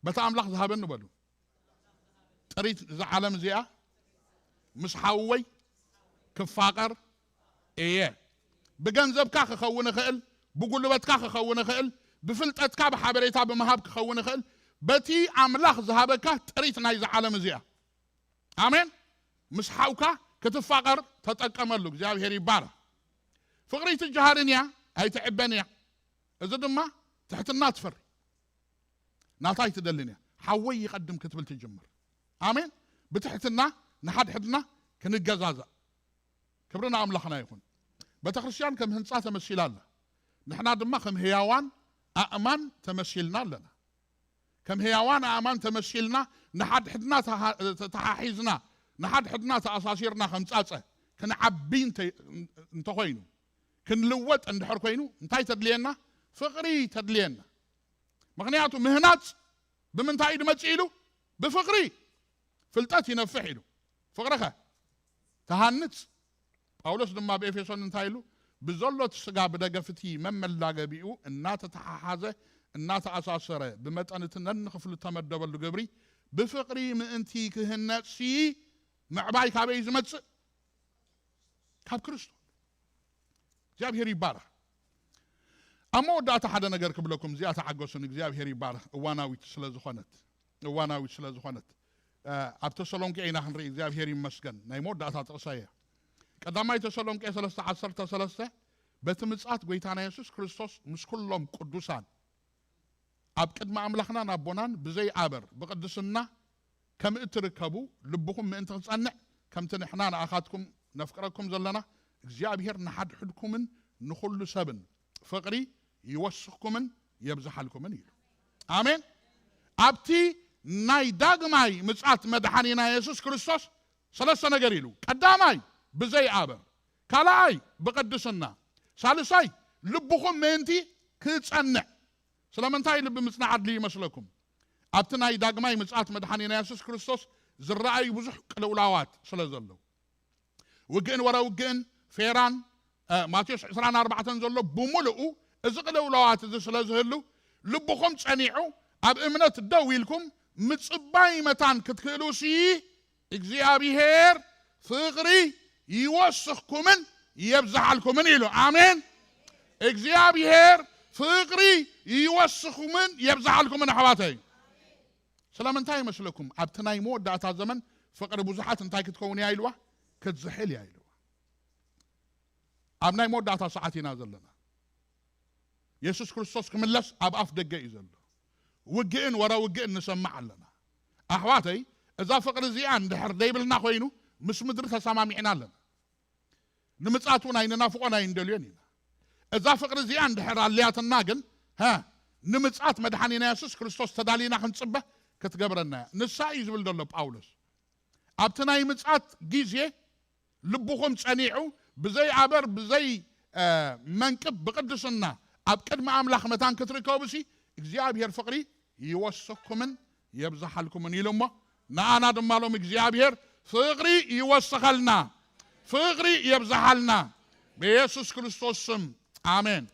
በታ ኣምላኽ ዝሃበኒ በሉ። ጥሪት እዛ ዓለም እዚኣ ምስ ሓውወይ ክፋቐር እየ። ብገንዘብካ ክኸውን ይኽእል፣ ብጉልበትካ ክኸውን ይኽእል፣ ብፍልጠትካ ብሓበሬታ ብምሃብ ክኸውን ይኽእል። በቲ ኣምላኽ ዝሃበካ ጥሪት ናይዚ ዓለም እዚኣ፣ ኣሜን፣ ምስ ሓውካ ክትፋቐር ተጠቀመሉ። እግዚኣብሔር ይባረኽ። ፍቕሪ ትጀሃርን እያ፣ ኣይትዕበን እያ። እዚ ድማ ትሕትና ትፈሪ። ናታይ ትደልን እያ። ሓወይ ይቐድም ክትብል ትጅምር። ኣሜን። ብትሕትና ንሓድሕድና ክንገዛዛእ። ክብሪ ንኣምላኽና ይኹን። ቤተ ክርስቲያን ከም ህንፃ ተመሲላ ኣላ። ንሕና ድማ ከም ህያዋን ኣእማን ተመሲልና ኣለና። ከም ህያዋን ኣእማን ተመሲልና ንሓድሕድና ተሓ-፣ ተተሓሒዝና፣ ንሓድሕድና ተኣሳሲርና ከም ፃፀ ክንዓቢ እንተ-፣ እንተኾይኑ፣ ክንልወጥ እንድሕር ኮይኑ እንታይ ተድልየና? ፍቕሪ ተድልየና። ምኽንያቱ ምህናፅ ብምንታይ እዩ ዝመፅእ ኢሉ? ብፍቕሪ። ፍልጠት ይነፍሕ ኢሉ። ፍቕርኸ ትሃንፅ። ጳውሎስ ድማ ኣብ ኤፌሶን እንታይ ኢሉ? ብዘሎ እቲ ስጋ ብደገፍ እቲ መመላገቢኡ እናተተሓሓዘ እናተኣሳሰረ ብመጠን እቲ ነንክፍሉ እተመደበሉ ግብሪ ብፍቕሪ ምእንቲ ክህነፅሲ ምዕባይ ካበይ እዩ ዝመፅእ? ካብ ክርስቶስ። እግዚኣብሔር ይባረኽ። ኣብ መወዳእታ ሓደ ነገር ክብለኩም፣ እዚኣ ተዓገሱን፣ እግዚኣብሔር ይባረኽ። እዋናዊት ስለ ዝኾነት፣ እዋናዊት ስለ ዝኾነት፣ እ፣ ኣብ ተሰሎንቄ ኢና ክንርኢ። እግዚኣብሔር ይመስገን። ናይ መወዳእታ ጥቕሰ እያ። ቀዳማይ ተሰሎንቄ ሰለስተ ዓሰርተ ሰለስተ፣ በቲ ምጽኣት ጐይታና የሱስ ክርስቶስ ምስ ኩሎም ቅዱሳን ኣብ ቅድሚ ኣምላኽናን ኣቦናን ብዘይ ኣበር ብቕድስና ከም እትርከቡ ልብኹም ምእንቲ ክጸንዕ፣ ከምቲ ንሕና ንኣኻትኩም ነፍቅረኩም ዘለና፣ እግዚኣብሔር ንሓድሕድኩምን ንኹሉ ሰብን ፍቕሪ ይወስኽኩምን የብዝሓልኩምን ኢሉ። ኣሜን። ኣብቲ ናይ ዳግማይ ምጽኣት መድሓኒና የሱስ ክርስቶስ ሰለስተ ነገር ኢሉ። ቀዳማይ ብዘይ ኣበር፣ ካልኣይ ብቅድስና፣ ሳልሳይ ልብኹም ምእንቲ ክጸንዕ። ስለምንታይ ልቢ ምጽናዕ ኣድልዩ ይመስለኩም? ኣብቲ ናይ ዳግማይ ምጽኣት መድሓኒና የሱስ ክርስቶስ ዝረኣዩ ብዙሕ ቅልውላዋት ስለ ዘለዉ፣ ውግእን ወረ ውግእን፣ ፌራን፣ እ፣ ማቴዎስ ዕስራን ኣርባዕተን ዘሎ ብምሉኡ እዚ ቅልውላዋት እዚ ስለ ዝህሉ፣ ልብኹም ጸኒዑ ኣብ እምነት ደው ኢልኩም ምጽባይ መታን ክትክእሉ ሲ እግዚኣብሔር ፍቕሪ ይወስኽኩምን የብዝሓልኩምን ኢሉ። ኣሜን። እግዚኣብሔር ፍቕሪ ይወስኹምን የብዝሓልኩምን ኣሕዋተይ። ስለምንታይ ይመስለኩም? ኣብቲ ናይ መወዳእታ ዘመን ፍቕሪ ብዙሓት እንታይ ክትከውን እያ ኢልዋ? ክትዝሕል እያ ኢልዋ። ኣብ ናይ መወዳእታ ሰዓት ኢና ዘለና። የሱስ ክርስቶስ ክምለስ ኣብ ኣፍ ደገ እዩ ዘሎ። ውግእን ወረ ውግእን ንሰምዕ ኣለና። ኣሕዋተይ፣ እዛ ፍቕሪ እዚኣ እንድሕር ደይብልና ኮይኑ ምስ ምድሪ ተሰማሚዕና ኣለና። ንምጽኣት እውን ኣይንናፍቖን ኣይንደልዮን ኢና። እዛ ፍቕሪ እዚኣ እንድሕር ኣልያትና ግን፣ ሃ፣ ንምጽኣት መድሓኒና የሱስ ክርስቶስ ተዳሊና ክንጽበ ክትገብረና እያ። ንሳ እዩ ዝብል ዘሎ ጳውሎስ። ኣብቲ ናይ ምጽኣት ግዜ ልብኹም ጸኒዑ ብዘይ ኣበር ብዘይ፣ እ፣ መንቅብ ብቅድስና ኣብ ቅድሚ ኣምላኽ መታን ክትርከቡ ሲ እግዚኣብሔር ፍቕሪ ይወስኽኩምን የብዝሓልኩምን ኢሉ እሞ ንኣና ድማ ሎም እግዚኣብሔር ፍቕሪ ይወስኸልና፣ ፍቕሪ የብዝሓልና ብየሱስ ክርስቶስ ስም ኣሜን።